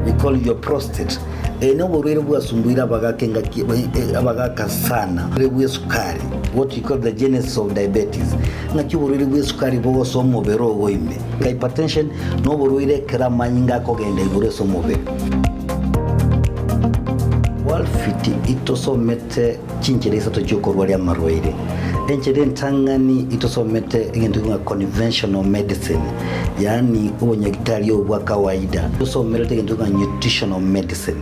We call your prostate. Eye noborwaire bwasumbuire abagaka engaki abagaka sana. Oborwaire bw'esukari, what we call the genesis of diabetes. Ng'aki oborwaire bw'esukari bogosoa omobere ogo ime. Hypertension noborwaire ekero amanyinga akogenda igoro ase omobere. Walfit itosomete chinchera isato chiokorwaria amarwaire. Enchera entang'ani itosomete egento ng'a conventional medicine, yaani obonyagitari obo bwa kawaida. Tosomerete egento ng'a nutritional medicine.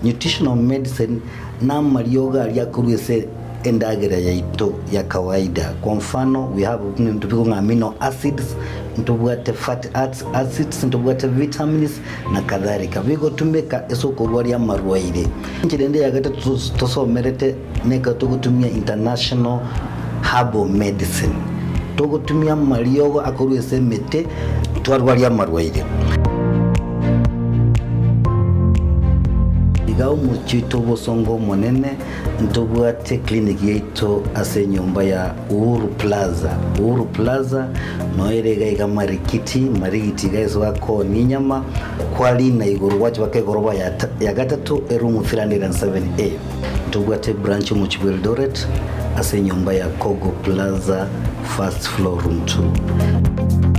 Nutritional medicine namariogo aria akorwa ase endagera yaito ya kawaida. Kwa mfano we have ebinto bikong'a amino acids, ntobwate fatty acids, ntobwate vitamins na kadhalika. Bigotumeka ase okorwaria amarwaire. Enchera ende ya gatato tosomerete nekero togotumia international herbal medicine. Togotumia amariogo akorwa ase emete twarwaria amarwaire. Iga omochie oito obosongo omonene ntobwate clinic yaito ase enyomba ya Uhuru Plaza. Uhuru Plaza noyo ere iga iga Marikiti, Marigiti iga ase bakoonia enyama, kwarina igoro gwacha baka egoroba ya ya gatato eroom 307A. Ntobwate ebranch omochie bwa Eldoret ase enyomba ya Kogo Plaza first floor room 2.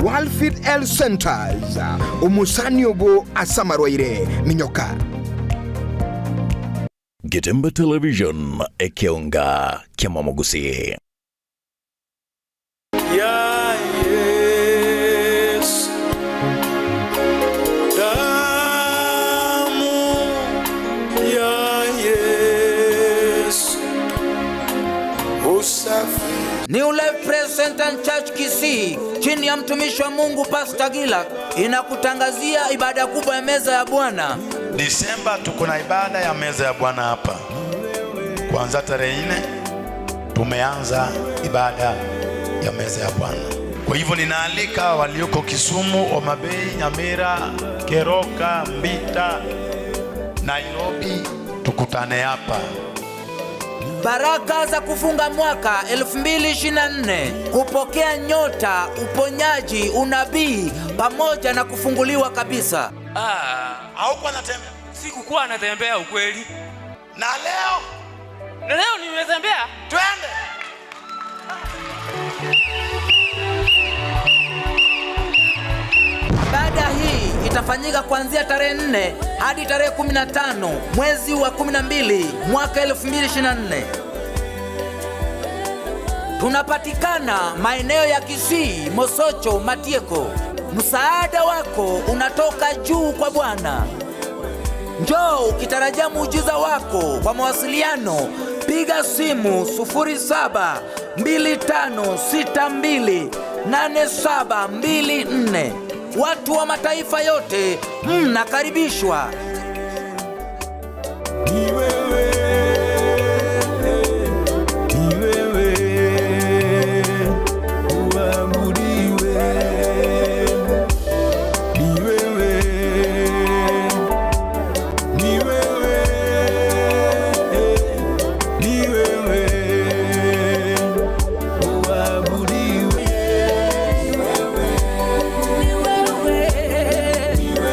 Walfit Health Centers, omosani obo ase amarwaire, minyoka. Getembe Television, ekeonga ki'amamogusii. Ya Yesu, damu ya Yesu, usafi. New Life Praise Center and Church Kisii chini ya mtumishi wa Mungu Pastor Gila inakutangazia ibada kubwa ya meza ya Bwana. Disemba tuko na ibada ya meza ya Bwana hapa kuanza tarehe 4 tumeanza ibada ya meza ya Bwana. Kwa hivyo ninaalika walioko Kisumu, Homa Bay, Nyamira, Keroka, Mbita, Nairobi, tukutane hapa. Baraka za kufunga mwaka 2024, kupokea nyota, uponyaji, unabii pamoja na kufunguliwa kabisa. Ah, haukuwa natembea? Sikukuwa natembea ukweli. Na leo? Na leo nimetembea. Twende. Ibada hii itafanyika kuanzia tarehe 4 hadi tarehe 15 mwezi wa 12 mwaka 2024. Tunapatikana maeneo ya Kisii, Mosocho, Matieko. Msaada wako unatoka juu kwa Bwana. Njoo ukitarajia muujiza wako. Kwa mawasiliano piga simu 0725628724. Watu wa mataifa yote mnakaribishwa. Ni wewe, ni wewe, uabudiwe. Ni wewe, ni wewe, ni wewe, uabudiwe. Ni wewe, ni wewe,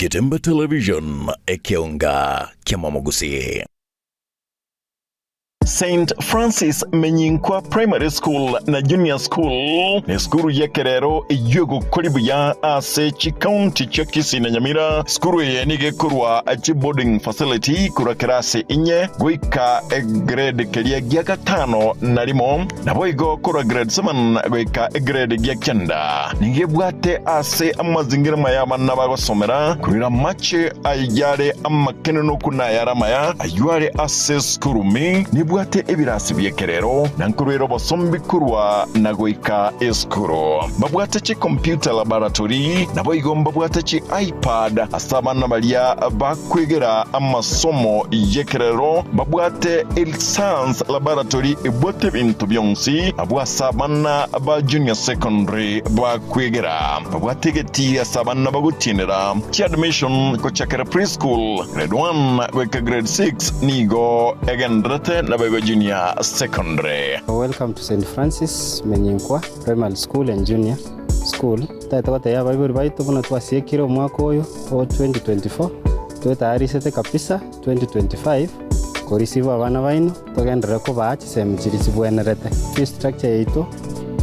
Getemba Television, ekeonga ki'amamogusi. St Francis Menyinkwa Primary School na Junior School nesukuru y'ekerero eyio egokori buya ase chikaunti chia Kisii na Nyamira. Sukuru eye nigo ekorwa chiboarding facility korwa kerasi inye goika egrade keria gia gatano na rimo. Naboigo korwa grade 7 goika egrade gia kenda nigo ebwate ase amazingira maya abana bagosomera, korera amache ayare amakenenoku na ayare amaya, ayio are ase esukuru me nebwate ebirasi bi'ekerero, na nkorwera obosombi korwa na goika esukuru. Mbabwate chicomputer laboratory, naboigo mbabwate chi iPad ase abana baria bakwegera amasomo y'ekerero, mbabwate Science Laboratory ebwate ebinto bionsi abwo ase abana ba junior secondary bakwegera. Babwate egetii ase abana bagotienera chiadmission gochakera preschool, grade 1 goika grade 6 nigo egendererete naboigo junior secondary. Welcome to St Francis Menyinkwa Primary School and Junior School. Totagete gotebia abaibori baito buna twasiekire omwaka oyo o 2024, twetayarisete kabisa 2025 Koreceive abana baino, togenderere kobaa chisemi chiria chibwenerete. Fee structure yaito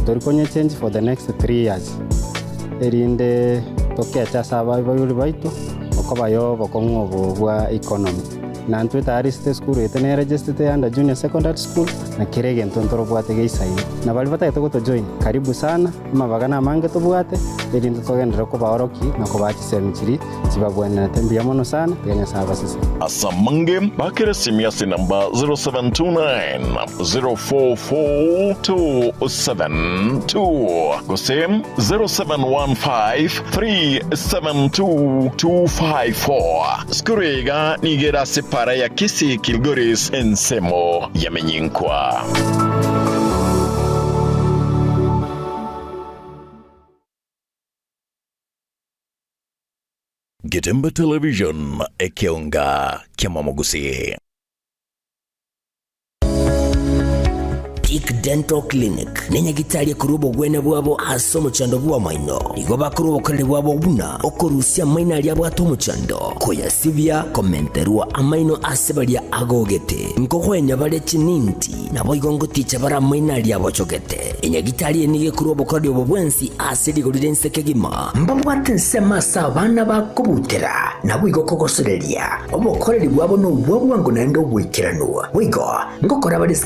tori konyechange for the next 3 years, erinde tokeche ase abaibori baito okoba ya obokong'u obo bwa economy. Na intwe tayarisete esukuru yaito neregestete under junior secondary school, na kera egento ntorobwate geisaine. Na baria batagete gotojoin, karibu sana. Amabaga namange tobwate, erinde togenderere kobaorokia na kobaa chisemi chiria chibagwenerete. Mbuya mono sana, tiga Nyasae abasesenie. Ase amange, bakera esimi ase enamba 0729 044 272 gose 0715 372 254. Sukuru eye iga nigo ere ase para ya Kisii Kilgoris ensemo ya Menyinkwa. Getembe Television, ekeonga ki'amamogusi. Peak Dental Clinic nenyagitari ekorwa obogwenia bwabo ase omochando bw'amaino. Nigo bakorwa obokoreri bwabo buna okorusia amaino aria abwate omochando, koyasibia, komenterwa amaino ase baria agogete, nkogwenia bare chininti, naboigo ngoticha bare amaino aria abochogete. Enyagitari eye nigo ekorwa obokoreri obo bwensi ase rigori ri'ense kegima. Mbabwate ensemo ase abana bakobutera, naboigo kogosoreria. Obokoreri bwabo nobwa bwango naende oboikeranu. Boigo ngokora bare.